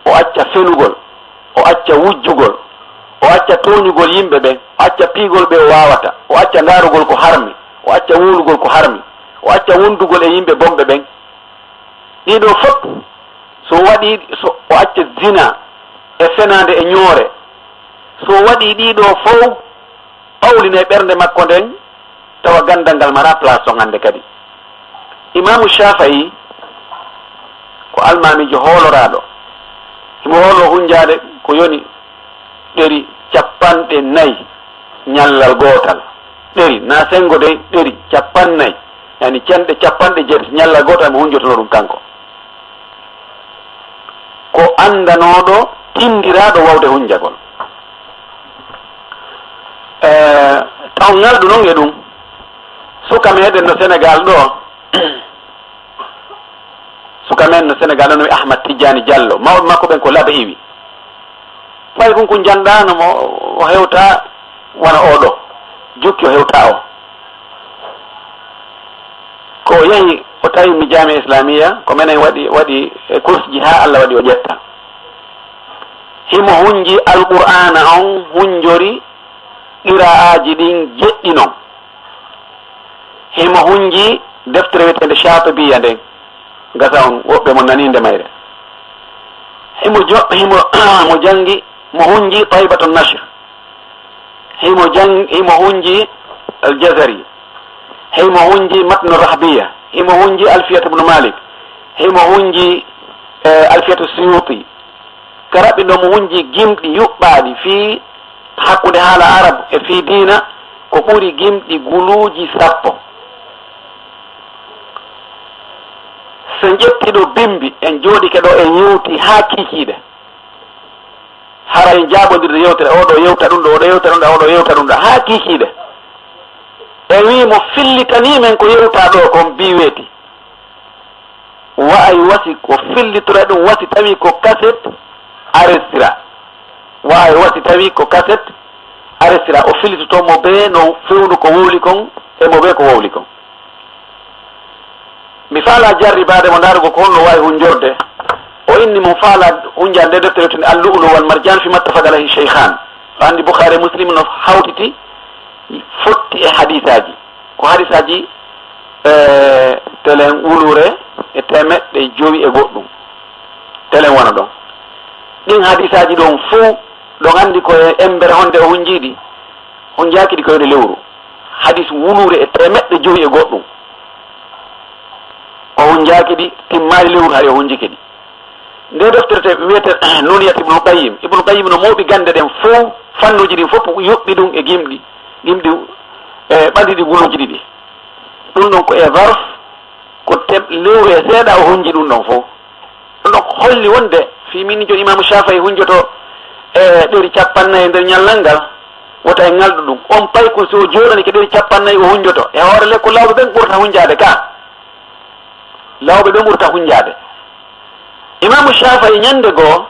O acca fenugol. O acca wujjugol. O acca tooñugol yimɓe ɓen. O acca piigol ɓe o waawata. O acca ndaarugol ko harmi. O acca wowlugol ko harmi. O acca wondugol e yimɓe bonɓe ɓen. Ɗii ɗoo fof, so waɗii, so o acca zina e fenaande e ñoore, so waɗii ɗii ɗoo fof, ɓawlina e ɓernde makko nden, tawa ganndal ngal maraa place on hannde kadi. Imaamu Shaafa'i ko almaamiijo hooloraaɗo. Himo hooloo hunjaade ko yoni ɗeri cappanɗe nayi ñallal gootal. Ɗeri, na senngo dey, ɗeri cappanɗe nayi, yani cenɗe cappanɗe jeetati ñallal gootal mo hunjotonoo ɗum kanko. Ko anndanooɗo tinndiraaɗo waawde hunjagol. Eh, taw ŋalɗu noon e ɗum, suka meɗen no Senegaal ɗo, suka men no Senegaal ɗo no wi'ee Ahmad Tijjaani Jallo, mawɓe makko ɓen ko Labahiwi. Fay kun kun janɗaano mo o hewta wano oo ɗo, jukki o hewta o. Ko o yahi o tawi mi jaamiya islamiya, ko menen waɗi, waɗi e course ji haa Allah waɗi o ƴetta. Himo hunji Alqur'aana on, hunjori qiraa'aaji ɗin jeɗɗi non. Himo hunji deftere wi'eteende Shaatibiya nden, gasa on woɓɓe mo nanii nde mayre. Himo jo-, himo, mo jangi, mo hunji Taybatu Nashr. Himo jang-, himo hunji Al-Jazari. Himo hunji Matnu Rahbiya. Himo hunji Alfiyatu Ibnu Malik. Himo hunji, eh, Alfiyatu Suyuti. Ka raɓɓi ɗon mo hunji gimɗi yuɓɓaaɗi fii hakkunde haala Arab e fii diina, ko ɓuri gimɗi guluuji sappo. So en ƴetti ɗo bimbi, en jooɗike ɗo, en yewti haa kiikiiɗe. Hara en jaaɓondirde yewtere, oo ɗoo yewta ɗum ɗoo, oo ɗoo yewta ɗum ɗoo, oo ɗoo yewta ɗum ɗoo, haa kiikiiɗe. En wii mo fillitanii men ko yewtaa ɗoo kon, bii weeti. Wa'ay wasi ko fillitoray ɗum, wasi tawi ko kaset arestira. Wa'ay wasi tawi ko kaset arestira. O fillitoto mo bee no fewndo ko wowli kon e mo bee ko wowli kon. Mi faalaa jarribaade mo ndaarugol ko honno waawi hunjorde. O inni mo faalaa hunjaade nde deftere wi'eteende Al-Lu'lu' wal Marjaan fi mattafaq alayhi Shaykhaan. O anndi Bukhaari e Muslim no hawtiti fotti e hadiisaaji. Ko hadiisaaji, eh, telen wuluure e teemeɗɗe jowi e goɗɗum. Telen wona ɗon. Ɗin hadiisaaji ɗon fow, ɗon anndi ko e embere honde o hunjii ɗi. Hunjaaki ɗi ko e lewru. Hadiis wuluure e teemeɗɗe jowi e goɗɗum. O hunjaaki ɗi, timmaali lewru hari o hunjike ɗi. Nde deftere te wiyete Nuniyat Ibnu Qayyim. Ibnu Qayyim no mooɓi gannde ɗen fow, fannuuji ɗin fof yuɓɓi ɗum e gimɗi, gimɗi, e ɓanndi ɗi guluuji ɗiɗi. Ɗum ɗon ko e zarf, ko tem-, lewru e seeɗa o hunji ɗum ɗon fof. Ɗum ɗon ko holli wonde fii min jooni Imaamu Shaafi'i hunjoto e ɗeri cappannayi e nder ñallal ngal, wota e ŋalɗu ɗum. On paykun si o jooɗanike ɗeri cappannayi o hunjoto. E hoore le ko lawɓe ɓen ɓurata hunjaade ka. Lawɓe ɓen ɓurata hunjaade. Imaamu Shaafi'i ñande goo,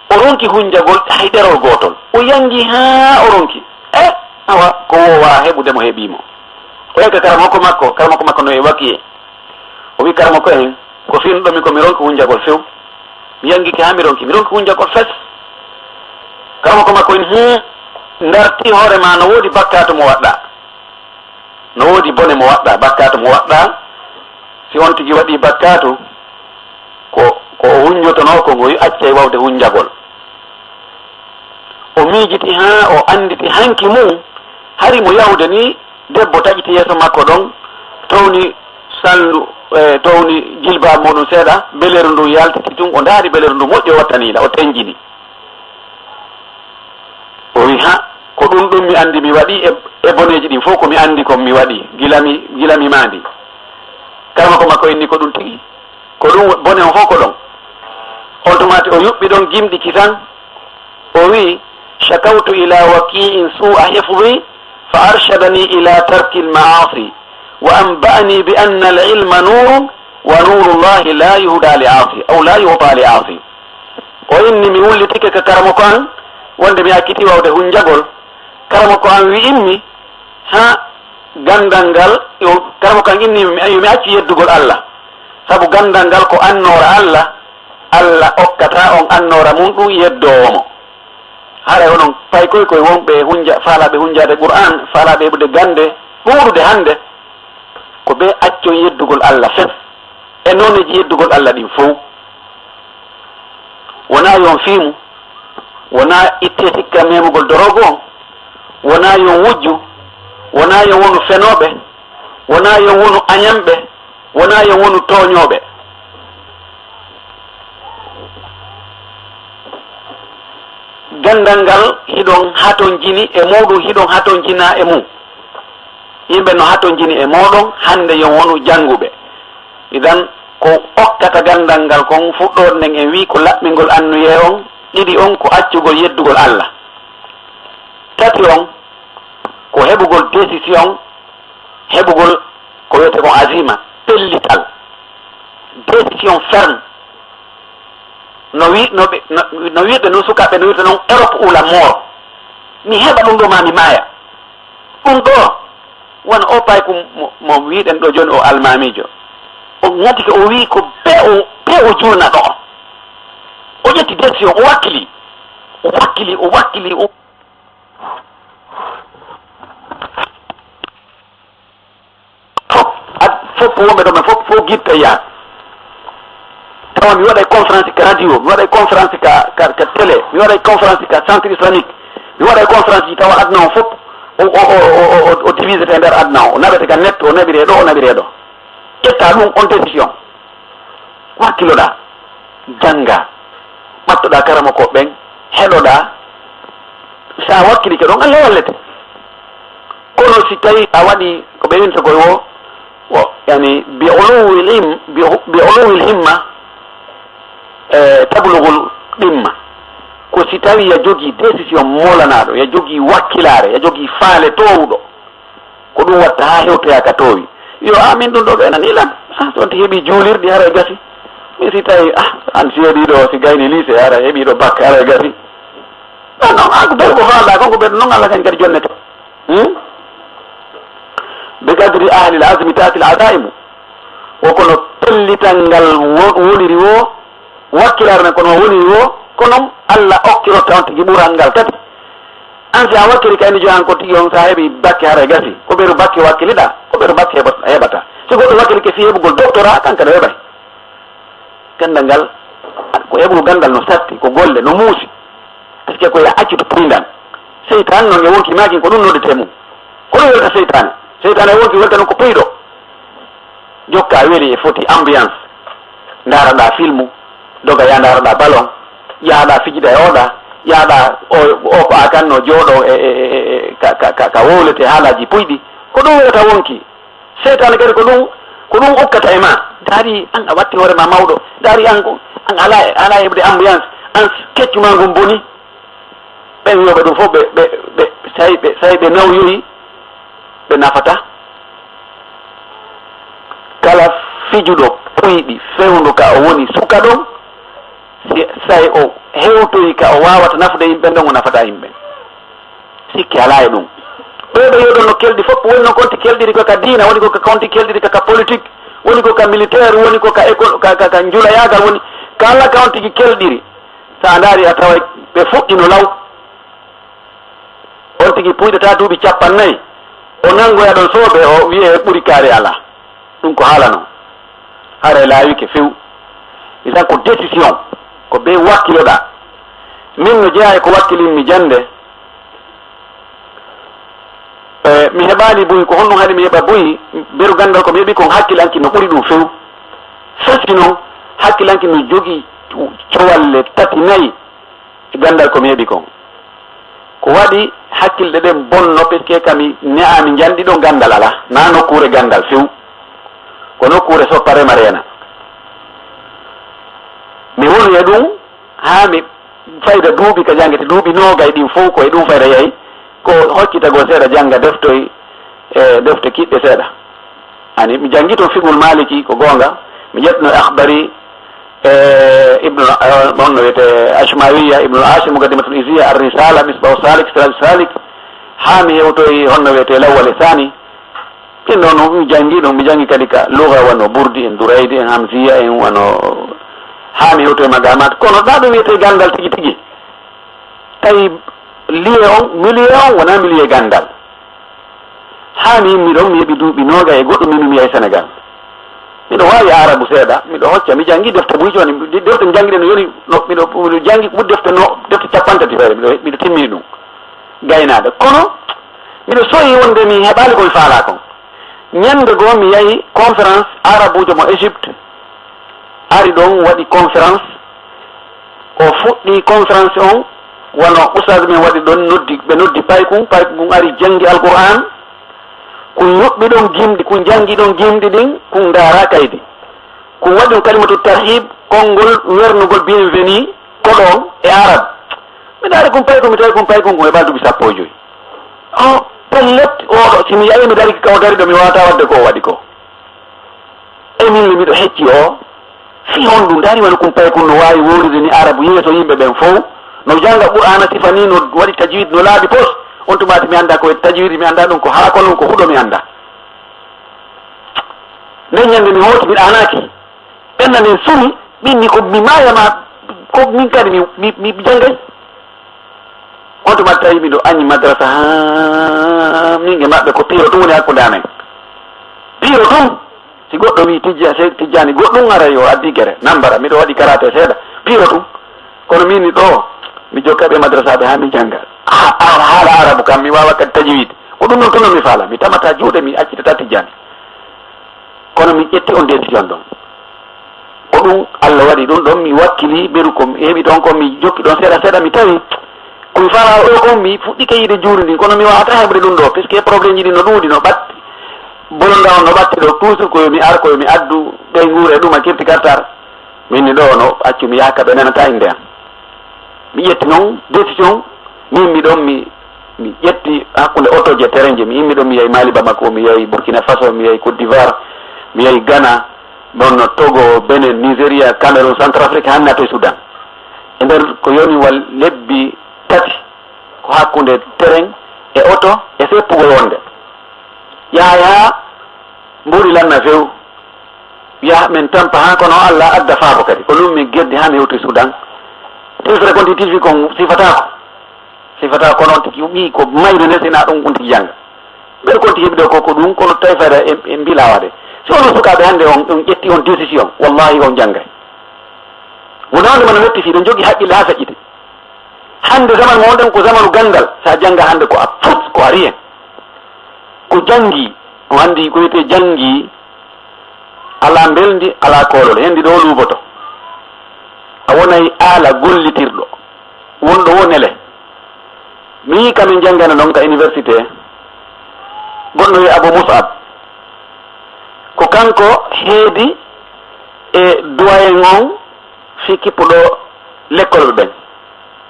o ronki hunjagol hay ɗerol gootol. O yanji haa o ronki. E, awa, ko woowaa heɓude mo heɓii mo. O yetta karamoko makko, karamoko makko no e wakiye. O wi karamoko en, ko fii ɗoo mi ko mi ronki hunjagol few. Mi yangike haa mi ronki, mi ronki hunjagol fes. Karamoko makko en, hmm, ndarti hoore maa no woodi bakkaatu mo waɗɗaa. No woodi bone mo waɗɗaa, bakkaatu mo waɗɗaa. Si on tigi waɗii bakkaatu, ko, ko o hunjotonoo kon, o accay wawde hunjagol. O miijiti haa o annditi hanki mum, hari mo yahude ni, debbo taƴiti yeeso makko ɗon, towni salndu, e, towni jilbaabu muuɗum seeɗa, beleeru ndun yaltiti tun, o ndaari beleeru ndun moƴƴi, o wattanii la, o tenjini. O wi, "Ha, ko ɗum ɗum mi anndi mi waɗi e, e boneeji ɗin fof ko mi anndi kon mi waɗi gila mi, gila mi maandi." Karamoko makko inni, "Ko ɗum tigi. Ko ɗum bone on fof ko ɗon." On tuma o yuɓɓi ɗon gimɗi kisan. O wi, "Shakawtu ila waki'in su'a hifzi fa arshadani ila tarkil ma'asi wa anba'ani bi anna al-ilma nurun wa nurullahi la yuhda li asi aw la yu'ta li asi." O inni, "Mi wullitike ka karamoko an, wonde mi acciti wawde hunjagol. Karamoko an wi'immi, ha, gandal ngal, yo, karamoko an inni mi, yo mi accu yeddugol Allah. Sabu gandal ngal ko annoora Allah, Allah okkata on annoora mum ɗum yeddoowo mo." Haray onon paykoy koye wonɓe hunja-, faalaaɓe hunjaade Qur'aan, faalaaɓe heɓude gannde ɗuuɗuɗe hannde, ko ɓe accon yeddugol Allah fes e nooneeji yeddugol Allah ɗin fow. Wonaa yo on fiimu, wonaa ittee sikka memugol doroogu on, wonaa yo on wujju, wonaa yo on wonu fenooɓe, wonaa yo on wonu añanɓe, wonaa yo on wonu tooñooɓe. Ganndal ngal hiɗon hatonjini e muuɗum, hiɗon hatonjinaa e mum. Yimɓe no hatonjini e mooɗon hannde, yo wonu jannguɓe. Idan, ko okkata ganndal ngal kon, fuɗɗoode nden en wii ko laɓɓingol anniyee on, ɗiɗi on ko accugol yeddugol Allah. Tati on ko heɓugol décision, heɓugol ko wiyetee kon azima, pellital, décision ferme. No wi-, no ɓe, no, no wi'uɓe non sukaaɓe, no wi'uɓe non Europe ou la mort. Mi heɓa ɗum ɗo maa mi maaya. Ɗum ɗo, wano o payku mo, mo wi'uɗen ɗo jooni o almaamiijo. O ŋatike o wi'i ko bee o, bee o juulna ɗo. O Ti décision, o wakkili, o wakkili, o wakkili, o fof, wonɓe ɗo men fof, fof guide paysan. Tawa mi waɗay conférence ka radio, mi waɗay conférence ka, ka, ka télé, mi waɗay conférence ka centre islamique, mi waɗay conférence ji tawa aduna o fof, o, o, o divisete e nder aduna o, o naɓete ka net, o naɓire ɗo, o naɓire ɗo. Ƴetta ɗum on décision. Wakkiloɗaa, janngaa, ɓattoɗaa karamoko ɓen, heɗoɗaa. So a wakkilike ɗon, Allah wallete. Kono si tawii a waɗi ko ɓe winta koye wo, wo, yani, bi uluwil him-, bi, bi uluwil himma, e, tablugul qimma. Ko si tawii ya jogii décision moolanaaɗo, ya jogii wakkilaare, ya jogii faale toowuɗo. Ko ɗum watta haa hewtoyaa ka toowi. Yo, a min ɗum ɗo ɓe nani lan. Ah, so on ti heɓi juulirɗi, haray gasi. Mi si tawi, ah, an seedi ɗo, si gayni lycée, haray heɓi ɗo bac, haray gasi. Ah, non, ah, ko ɓe ko faalɗaa kon, ko ɓe non Allah kañ kadi jonnete. Hmm? Bi qadri ahlil azmi ta'til azaimu. O kono pellital ngal wo-, woniri wo, wakkilaare men kono woniri wo, kono Allah okkirotta on tigi ɓural ngal kadi. An si a wakkili kayni johan ko tigi on, sa heɓi bakke haray gasi. Ko ɓeru bakke wakkiliɗa, ko ɓeru bakke heɓat-, heɓata. Si goɗɗo wakkili ke fii heɓugol doctorat, kanka no heɓay. Gandal ngal, ko heɓugol gandal no satti, ko golle, no muusi. Parce que ko ya accude puyndal. Seytaan noon e wonki maakin ko ɗum noddetee mum. Ko ɗum welta seytaane. Seytaane e wonki welta noon ko puyɗo. Jokka weli e foti ambiance. Ndaaraɗaa filmu, doga ya ndaaraɗaa ballon, yahaɗaa fijida e oɗa, yahaɗaa o, o ko a kan no jooɗo e, e, e, e, ka, ka, ka, ka wowlete haalaaji puyɗi. Ko ɗum welata wonki. Seytaane kadi ko ɗum, ko ɗum ukkata e ma. Ndaari an a watti hoore ma mawɗo. Ndaari an ko, an alaa e, alaa e heɓde ambiance. An keccu ma ngun boni. Ɓen wi'ooɓe ɗum fof ɓe, ɓe, ɓe, say ɓe, say ɓe nawyoyi, ɓe nafata. Kala fijuɗo puyɗi fewndo ka o woni suka ɗon, si, say o hewtoyi ka o waawata nafude yimɓe ɗon, o nafata yimɓe. Sikke alaa e ɗum. Ɓee ɓe yeɗon no kelɗi fof, woni no konti kelɗiri ko ka diina, woni ko ka konti kelɗiri ka, ka politique, woni ko ka militaire, woni ko ka école, ka, ka, ka njulayaagal, woni kala ka on tigi kelɗiri. So a ndaari a taway ɓe fuɗɗino law. On tigi puyɗata duuɓi cappannayi, o nanngoya ɗon soobe, o wi'e ɓuri kaari alaa. Ɗum ko haala non. Haray laawike few. Isan ko décision, ko be wakkiloɗaa. Min no jeyaa e ko wakkilin mi jannde. E, mi heɓaali buy, ko honɗum haɗi mi heɓa buy? Beru ganndal ko mi heɓi kon hakkilanki no ɓuri ɗum few. Firti non, hakkilanki no jogii cowalle tati, nayi. E ganndal ko mi heɓi kon. Ko waɗi hakkilɗe ɗen bonno, parce que kami ne'aami njanɗi ɗo ganndal alaa, naa nokkuure ganndal few. Ko nokkuure soppa rema reena. Mi woni e ɗum haa mi fayda duuɓi ka janngete, duuɓi noogay ɗin fow ko e ɗum fayda yahi, ko hoccitagol seeɗa jannga deftoy, e defte kiɗɗe seeɗa. Ani, mi janngi toon fiqhul Maliki, ko goonga. Mi ƴettino Akhbari, e Ibnu, e, honno wiyetee, Ashmawiya, Ibnu Ashir, Muqaddimatul Iziya, Ar-Risala, Misbahu Salik, Siraju Salik, haa mi hewtoyi honno wiyetee Lawwal e Saani. Ɗin ɗoon mi janngi ɗum, mi janngi kadi ka lugha, wano Burdi en, Duraydi en, Hamziya en, wano, haa mi hewtoyi Maqamat. Kono ɗaa ɗum wiyetee ganndal tigi tigi. Tawi lieu on, milieu on wonaa milieu ganndal. Haa mi yimmi ɗon, mi heɓi duuɓi noogay e goɗɗum, min mi yahi Senegal. Miɗo waawi aarabu seeɗa, miɗo hocca, mi janngi defte buy jooni, de-, defte mi janngi ɗe no yoni, no, miɗo, miɗo janngi ɓuri defte no, defte cappanɗe tati feere, miɗo, miɗo timmini ɗum. Gaynaaɗo. Kono, miɗo soyi wonde mi heɓaali ko mi faalaa kon. Ñannde goo mi yahi conférence arabuujo mo Égypte, ari ɗon waɗi conférence. O fuɗɗi conférence on, wano ustaas men waɗi ɗon, noddi, ɓe noddi paykun, paykun kun ari janngi Alqur'aan, kun yuɓɓi ɗon gimɗi, kun janngi ɗon gimɗi ɗin, kun ndaara kaydi. Kun waɗi ɗon kalimatu tarhib, konngol wernugol bienvenue, ko ɗon e arab. Mi ndaari kun paykun, mi tawi kun paykun kun heɓaali duuɓi sappo e joy. O, pellet, oɗo, si mi yahi mi darike ka o dari ɗo, mi waawataa waɗde ko o waɗi ko. E min le miɗo hecci o, fii honɗum? Ndaari wano kun paykun no waawi wowlude ni arabu yeeso yimɓe ɓen fow, no jannga Qur'aana sifa ni, no waɗi tajwid, no laaɓi pos. On tuma mi anndaa ko e tajwid, mi anndaa ɗum ko haa ko non ko huɗo mi anndaa. Nden ñannde mi hooti, mi ɗaanaaki. Ɓenna nden sumi, ɓinni ko mi maaya ma Ko min kadi mi, mi, mi janngay. On tuma tawi miɗo añi madrasa, haa min e maɓɓe ko piiro tun woni hakkunde amen. Piiro tun. Si goɗɗo wi tijja-, se tijjani goɗɗum ara yo addi gere, nambara, miɗo waɗi karate seeɗa, piiro tun. Kono min ni ɗo, mi jokka ɓe madrasaaɓe haa mi jannga. Ha-, ha-, haala arabu kam, mi waawa kadi tajwid. Ko ɗum ɗon tun mi faala, mi tamata juuɗe, mi accitata tijjani. Kono mi ƴetti on décision ɗon. Ko ɗum Allah waɗi ɗum ɗon, mi wakkili, beru ko mi heɓi ɗon ko mi jokki ɗon seeɗa seeɗa, mi tawi ko mi faala ɗo kon, mi fuɗɗike yiide juuri ndin, kono mi waawata heɓde ɗum ɗo, puisque problème ji ɗin no ɗuuɗi, no ɓatti. Bolonda on no ɓatti ɗo, toujours ko yo mi ar, ko yo mi addu, ɓeynguure e ɗum a kirti kartar. Min ni ɗo no accu mi yaha ka ɓe nanata innde am. Mi ƴetti noon décision, min mi ɗon mi, mi ƴetti hakkunde otoji e terrain ji. Mi immi ɗon mi yahi Mali, Bamako, mi yahi Burkina Faso, mi yahi Côte d'Ivoire, mi yahi Ghana, ɗon no Togo, Benin, Nigeria, Cameroun, Centrafrique, haa mi naatoyi Soudan. E nder ko yoni wal lebbi tati, ko hakkunde terrain e oto e seppugol wonde. Yaha yaha, mbuuɗi lanna few. Wiya men tampa haa kono Allah adda faabo kadi. Ko ɗum min geddi haa mi hewti Sudan. Tilfere kon ti tilfi kon sifataako. Sifataako, kono on tigi ɓii ko mayde ne sina ɗum on tigi jannga. Mbeɗa kon tigi heɓi ɗo ko, ko ɗum, kono tawi fayda e, e mbilawa de. Si onon sukaaɓe hannde on, on ƴetti on décision, wallahi on janngay. Wona wonde mana wetti fii ɗon jogi haqqille haa feƴƴiti. Hannde zaman mo wonɗen ko zamanu ganndal. Sa jannga hannde ko a fut, ko a rien. Ko janngi, o anndi ko wiyetee janngi, alaa mbelndi, alaa koolol, henndi ɗo luuboto. A wonay aala gollitirɗo, wonɗo wo nele. Mi yii kamin janngana ɗon ka université, goɗɗo wiyee Abou Mus'ab. Ko kanko heedi e doyen on fii kippuɗo lekkolɓe ɓen.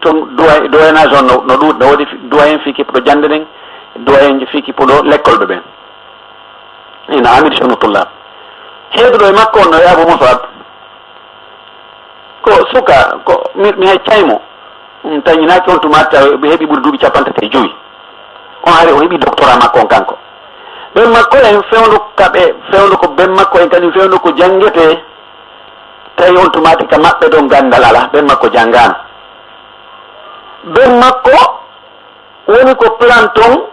Tun doyen, doyennage on no, no ɗuuɗi, no woodi fi-, doyen fii kippuɗo jannde nden, doyen fii kippuɗo lekkolɓe ɓen. Ina Amid Chounou Tullab. Heeduɗo e makko on no e Abou Mus'ab. Ko suka, ko mi, mi heccay mo. Ɗum tañinaaki on tuma tawi ɓe heɓi ɓuri duuɓi capanɗe tati e jowi. On hari o heɓi doctorat makko on kanko. Ɓen makko en fewndo ka ɓe, fewndo ko ɓen makko en kañum fewndo ko janngetee. Tawi on tumaati ka maɓɓe ɗon ganndal alaa, ɓen makko janngaano. Ɓen makko woni ko plan ton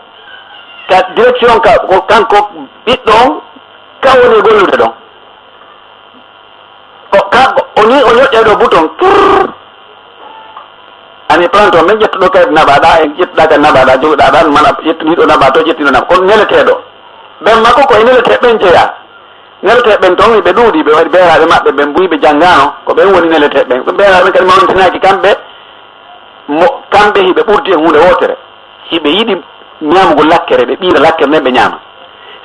ka direction ka, ko kanko ɓiɗɗo on ka woni e gollude ɗon. O, ka, o ni o ñoƴƴay ɗo bouton, kirr. Ani plan ton, men ƴettuɗo kayit naɓaɗa, en ƴettuɗa ka naɓaɗa, jogiɗa ɗan, mana ƴettuɗiɗo naɓa to, ƴettuɗo naɓa. Kono neleteeɗo. Ɓen makko ko e neletee ɓen jeyaa. Neletee ɓen ton, ɓe ɗuuɗi, ɓe waɗi beeraaɓe maɓɓe, ɓen buy ɓe janngaano, ko ɓen woni neletee ɓen. Ɓe beeraaɓe ɓen kadi mawnintinaki kamɓe, mo, kamɓe hiɓe ɓurdi e huunde wootere. Hiɓe yiɗi ñaamugol lakkere, ɓe ɓiira lakkere nden ɓe ñaama.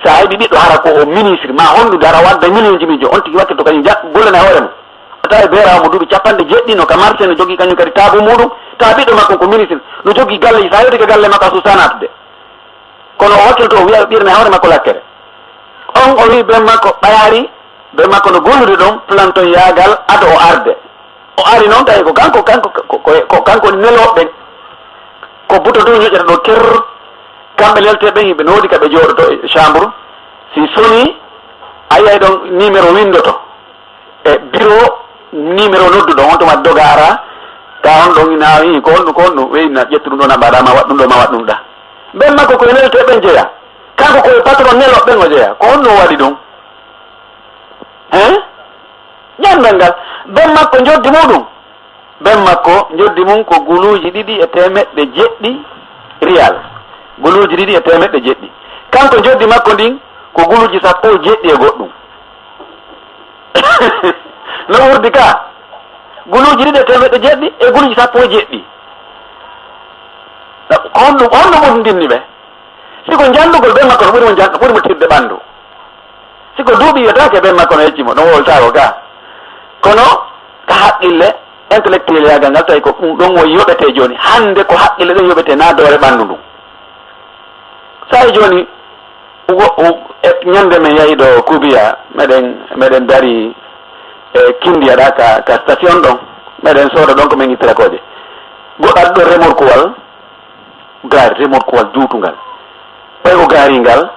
Sa heɓi ɓiɗɗo hara ko o ministre, ma honɗude hara o adda million ji mijo, on tigi wakkito kañum ja-, gollana e hoore mum. A tawa e beeraawo mo duuɓi capanɗe jeeɗiɗi no ka marché, no jogii kañum kadi taabu muɗum, tawa ɓiɗɗo makko ko ministre, no jogii galle, sa yewti ka galle makko a suusaa naatude. Kono o wakkilto o wiya ɓiirana e hoore makko lakkere. On o wi'i ben makko ɓayari, ben makko no gollude ɗon, plan ton yaagal ado o arde. O ari noon tawi ko kanko, kanko, ko, ko, ko kanko woni nelooɓe ɓen. Ko buto tun ñoƴƴata ɗo ker, kamɓe lelteeɓe ɓen, hiɓe no woodi ka ɓe jooɗoto e chambre. Si soni, a yi'ay ɗon numéro winndoto. E biro numéro nodduɗo on, tuma doga ara, ka on ɗon ina, "Hi, ko honɗum, ko honɗum?" Ɓe inna, "Ƴettu ɗum ɗo, na mbaɗa, ma waɗ ɗum ɗo, ma waɗ ɗum ɗa." Ben makko ko e nelte ɓen jeya. Kanko ko e patron nelo ɓen o jeya. Ko honɗum o waɗi ɗum? Hein? Ƴanngal ngal. Ben makko njoddi muɗum. Ben makko njoddi mum ko guluuji ɗiɗi e teemeɗɗe jeɗɗi riyal. Guluuji ɗiɗi e teemeɗɗe jeɗɗi. Kanko njoddi makko ndin ko guluuji sappo e jeɗɗi e goɗɗum. No wurdi ka? Guluuji ɗiɗi e teemeɗɗe jeɗɗi e guluuji sappo e jeɗɗi. Ko honɗum, honɗum ɓurdinɗinni ɓe? Si ko njannugol ben makko no ɓuri mo njan-, ɓuri mo tirde ɓanndu. Si ko duuɓi wiyetaake ben makko no yecci mo, no wowltaako ka. Kono ka haqqille intellectuel yaagal ngal tawi ko ɗum ɗon woni yoɓetee jooni. Hannde ko haqqille ɗen yoɓetee na doole ɓanndu ndun. Sa e jooni, Ugo, u-, e, ñande men yahi ɗo Kubiya, meɗen, meɗen dari e Kindiya ɗa ka, ka station ɗon. Meɗen sooda ɗon ko men ittata kooƴe. Goɗɗo ari ɗo remorkuwal, gaari remorkuwal juutungal. Ɓay o gaari ngal,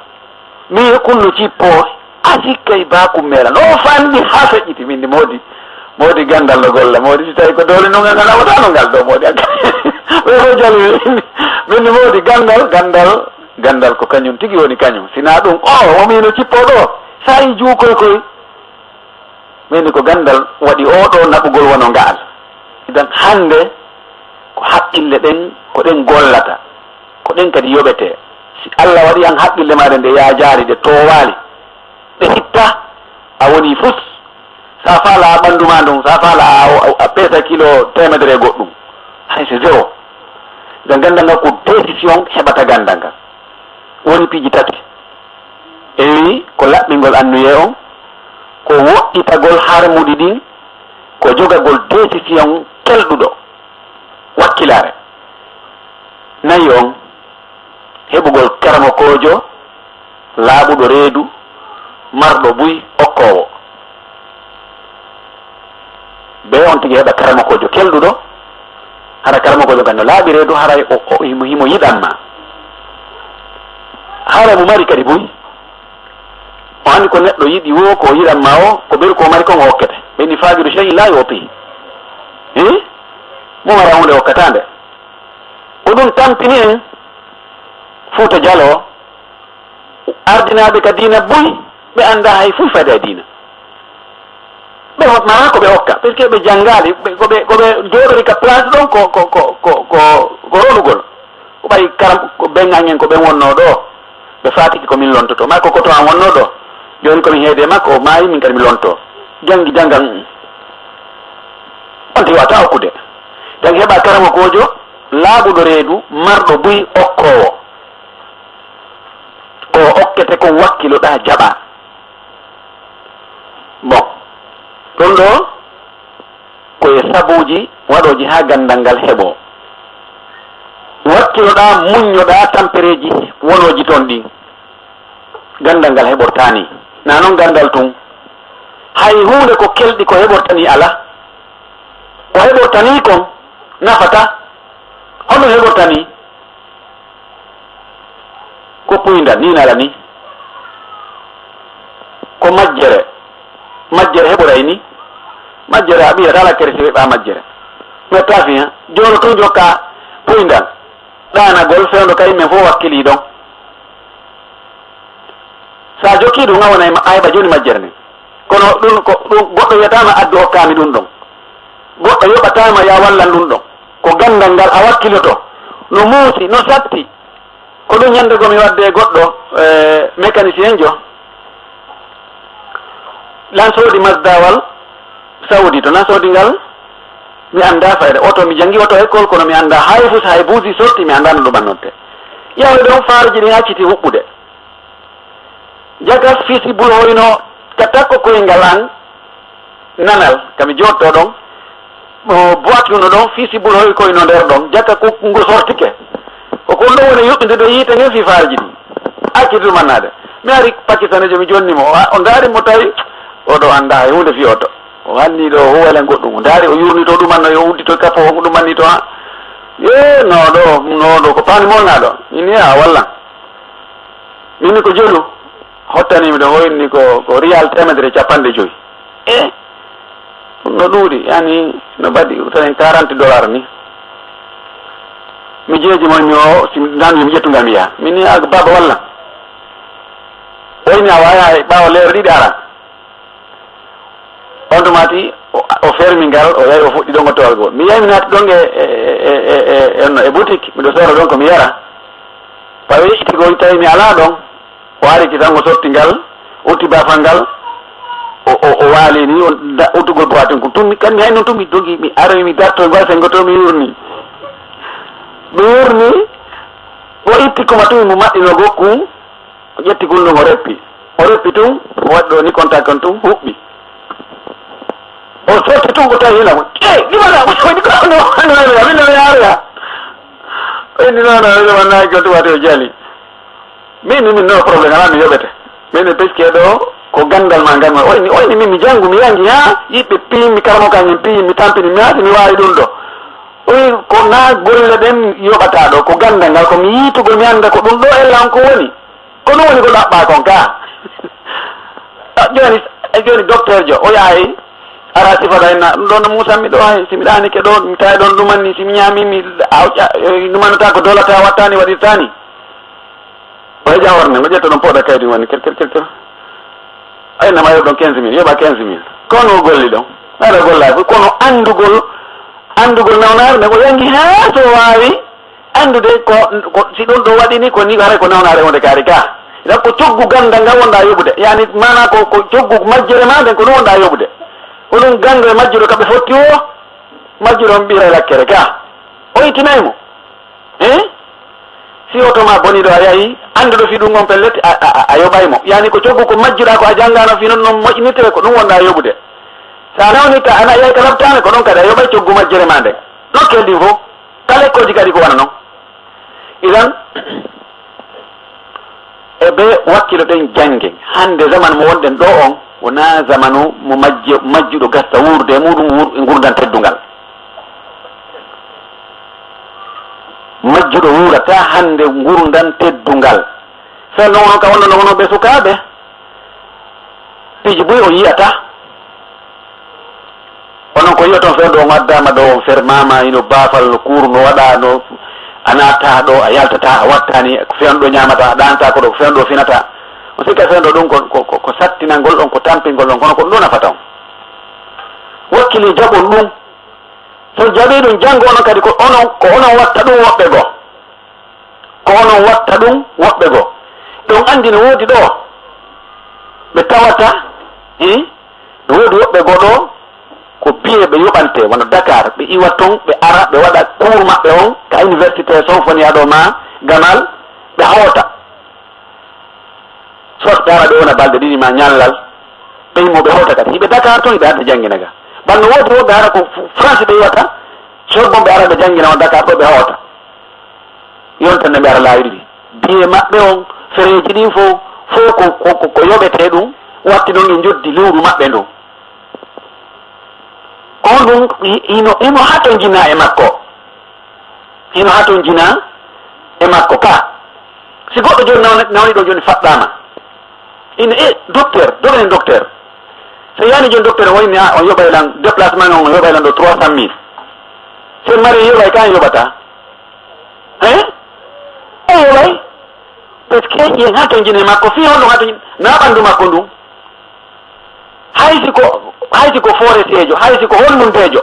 mi e kullu cippo, a sikkay baaku meela. No fanni haa feƴƴiti, min ndi moodi. Moodi ganndal no golla, moodi si tawi ko doole nun en alawata no ngal ɗo moodi. Ɓe fof jali min, min ni moodi ganndal, ganndal, ganndal ko kañum tigi woni kañum. Sinaa ɗum, o, o miino cippoo ɗo, so a yii juukoy koy. Min ni ko ganndal waɗi oo ɗoo naɓugol wano ngaal. Idan hannde ko haqqille ɗen, ko ɗen gollata, ko ɗen kadi yoɓetee. Si Alla waɗi han haqqille maaɗa nde yaajaali, ɗe toowaali, ɗe hitta, a woni fus. Sa faala ɓanndu ma ndun, sa faala a, a, a peesa kilo teemedere e goɗɗum, hay c'est zéro. Nde ganndal ngal ko décision heɓata ganndal ngal. Woni piiji tati. E wi ko laɓɓingol annuyee on, ko woɗɗitagol harmuɗi ɗin, ko jogagol décision kelɗuɗo, wakkilaare. Nayi on, heɓugol karamokoojo laaɓuɗo reedu, marɗo buy, okkoowo. Be on tigi heɓa karamokoojo kelɗuɗo, hara karamokoojo kan no laaɓi reedu, hara o, o, himo, himo yiɗan ma. Hara mo mari kadi buy, o anndi ko neɗɗo yiɗi wo, ko yiɗan ma o, ko ɓeru ko mari kon o okkete. Ɓe ni faaqidu shay'in la yu'tihi. Hi? Mo mara huunde okkata nde. Ko ɗum tampini en Fuuta Jaloo, ardinaaɓe ka diina buy, ɓe anndaa hay fuy fayda e diina. Ɓe hot-, maraa ko ɓe okka, parce que ɓe janngaali, ɓe, ko ɓe, ko ɓe jooɗori ka place ɗon ko, ko, ko, ko, ko, ko ronugol. Ko ɓay karam-, ko ɓen an en ko ɓen wonnoo ɗoo, ɓe faatiki ko min lontotoo. Maa ko koto an wonnoo ɗoo, jooni ko mi heedi e makko, o maayi, min kadi mi lontoo. Janngi, janngan, mm. On tigi wata okkude. Tan heɓa karamokoojo laaɓuɗo reedu, marɗo buy, okkoowo. Ko okkete kon wakkiloɗaa jaɓaa. Bon, ɗum ɗoo ko e sabuuji waɗooji haa ganndal ngal heɓoo. Wakkiloɗaa, muññoɗaa tampereeji wonooji toon ɗin. Ganndal ngal heɓortaani. Na noon ganndal tun. Hay huunde ko kelɗi ko heɓortanii alaa. Ko heɓortanii kon nafataa. Honno heɓortanii? Ko puynda ni nala ni. Ko majjere. Majjere heɓoray ni. Majjere a ɓiyata ala kere si ɓe ɓa majjere. Metta fiya. Jono tun jokka puynda. Ɗanagol fewndo kay men fof wakkili ɗon. Sa jokki ɗum a wona e ma-, a heɓa joni majjere nden. Kono ɗum ko, ɗum goɗɗo wiyatama addu okkami ɗum ɗon. Goɗɗo yoɓatama ya wallan ɗum ɗon. Ko gandal ngal a wakkiloto. No muusi, no satti. Ko ɗum ñande go mi wadde e goɗɗo, eh, mécanicien jo. Lan soodi Mazdawal Saudi to, lan soodi ngal mi annda fayda. Oto, mi jangi oto école, kono mi annda hay fus, hay buusi sorti, mi annda no ɗum annodde. Yawde ɗon, faaruji ɗin acciti huɓɓude. Jakas fisi bulhoyno ka takko koyngal an nanal, ka mi jotto ɗon. O boîte ɗum ɗo ɗon, fisi bulhoy koyno nder ɗon, jaka ko ngu sortike. O kon ɗo woni yuɓɓinde ɗo yiite ngen fi faaruji ɗin. Acciti ɗum annade. Mi ari Pakistanejo, mi jonni mo. O, o ndaari mo tawi, o ɗo annda hay huunde fi oto. O hanni ɗo huwalen goɗɗum. O ndaari, o yurni to ɗumanno, yo uddito kapo, o ɗumanni to ha. Ye, no ɗo, no ɗo, ko paani molna ɗo. Ini a walla. Min ko jelu. Hottani mi ɗon, o inni ko, ko riyal teemedere e capanɗe joyi. E, ɗum no ɗuuɗi, yani, no mbaɗi tan quarante dollars ni. Mi jeeji mo, mi o, si mi nani mi ƴettu ngal mi yaha. Min ni, a, baaba walla. O inni a waaya hay ɓaawo leere ɗiɗi ara. On tuma ti, o, o fermi ngal, o yahi, o fuɗɗi ɗon o towal goo. Mi yahi mi naati ɗon e, e, e, e, e, e, e boutique, miɗo soora ɗon ko mi yara. Pawe itti goo tawi mi alaa ɗon. O ari ki tan, o sotti ngal, o utti baafal ngal, o, o, o waali ni, o da-, uddugol boitin ko tun, mi, kan mi hayno tun, mi dogi, mi aroyi, mi dartoyi, ngal sengo to, mi yurni. Mi yurni, o itti ko ma tun, mo maɗɗino gokku, o ƴetti gundum, o reppi. O reppi tun, o waɗi ɗo ni contact on tun, huɓɓi. O sotti tun ko tawi hina ko, "Eh, ɗi mbaɗa?" O sotti ko, "No, no, no, no, no, no, no." O inni, "No, no, no, no, no, no, no, no, no." Min, min, min, no problème, alaa, mi yoɓete. Min, mi peski ɗo, ko gandal ma ngal, o inni, o inni, min, mi jangu, mi yangi, ha, yiɓɓe piimi, karamo ka min piimi, mi tampini, mi haati, mi waawi ɗum ɗo. O wi, ko na golle ɗen yoɓata ɗo, ko gandal ngal, ko mi yiitugol, mi anda ko ɗum ɗo e lan ko woni. Ko ɗum woni ko ɗaɓɓa kon ka. Ah, joni, eh, joni docteur jo, o yahay, Ara sifa ɗa inna ɗum ɗon no musanmi ɗo, hay si mi ɗaanike ɗo, mi tawi ɗon ɗumanni, si mi ñaami, mi awƴa, eh, ɗumannata ko dolata, wattani, waɗirtani. O heƴa hoore nden, o ƴetta ɗon pooɗa kaydi woni ker, ker, ker, ker. Ay, nama yoɓ ɗon quinze mille, yoɓa quinze mille. Kono o golli ɗon. Aɗa golla fof, kono anndugol, anndugol nawnaare nden, o yangi haa so waawi anndude ko, ko, si ɗum ɗo waɗi ni, ko ni, haray ko nawnaare wonde kaari ka. Idan ko coggu ganndal ngal wonɗa yoɓude. Yani, maana ko, ko coggu majjere ma nden, ko ɗum wonɗa yoɓude. Ko ɗum ganndo e majjuɗo ka ɓe fotti o, majjuɗo on ɓiira lakkere ka. O ittinay mo. Eh? Si oto ma boni ɗo a yahi, annduɗo fii ɗum on pellet, a, a, a, a yoɓay mo. Yani ko coggu ko majjuɗa ko a janngaano fii non non moƴƴinirtee ko ɗum wonɗa yoɓude. Sa nawni ka, ana yahi ka labtaane, ko ɗon kadi a yoɓay coggu majjere ma nden. Nokkel ɗin fof, ka lekkooji kadi ko wano non. Idan, e ɓe wakkilo ɗen janngen. Hannde zaman mo wonɗen ɗo on, wonaa zamanu mo majje-, majjuɗo gasta wuurde e muɗum wuur-, e ngurndan teddungal. Majjuɗo wuurata hannde ngurndan teddungal. Fenno wono ka wonno no wono ɓe sukaaɓe. Piiji buy on yi'ata. Onon ko yi'oton fenndo on addaama ɗo, on fermaama, hino baafal no kuuru no waɗa, no a naata ɗo, a yaltata, a wattani, ko fenndo ñaamata, a ɗaanta ko ɗo, ko fenndo finata. On sikka fenndo ɗum ko, ko, ko, ko sattinangol on, ko tampingol on, kono ko ɗum ɗo nafata on. Wakkili jaɓon ɗum. So jaɓii ɗum, janngo onon kadi ko onon, ko onon watta ɗum woɓɓe goo. Ko onon watta ɗum woɓɓe goo. Ɗon anndi no woodi ɗo ɓe tawata, eh, no woodi woɓɓe goo ɗo ko biye ɓe yoɓante, wano Dakar, ɓe iwa ton, ɓe ara, ɓe waɗa kuur maɓɓe on ka université Sonfoniya ɗo ma Gamal, ɓe hoota. Soit ɓe ara ɓe wona balɗe ɗiɗi ma ñallal, ɓe immo ɓe hota kadi. Hiɓe Dakar ton, hiɓe adda janngina ga. Banno woodi woɓɓe ara ko F-, France ɓe iwata, Sorbonne ɓe ara ɓe janngina on Dakar ɗo ɓe hota. Yonta nde ɓe ara laawi ɗiɗi. Biye maɓɓe on, fereeji ɗin fof, fof ko, ko, ko, ko yoɓetee ɗum, watti noon e njoddi lewru maɓɓe ndun. On ɗum hi-, hino, hino hatonjina e makko. Hino hatonjina e makko ka. Si goɗɗo jooni nawni, nawni ɗo jooni faɗɗaama. Ina, e, docteur, dogen docteur. So yani jooni docteur o wayni a, on yoɓay lan déplacement on, on yoɓay lan ɗo trois cent mille. So mari yoɓay ka, en yoɓata. Hein? O yoɓay. Parce que yen hatonjina e makko. Fii honɗum hatonjina? Na ɓanndu makko ndun. Hay si ko, hay si ko fooreteejo, hay si ko honnunteejo,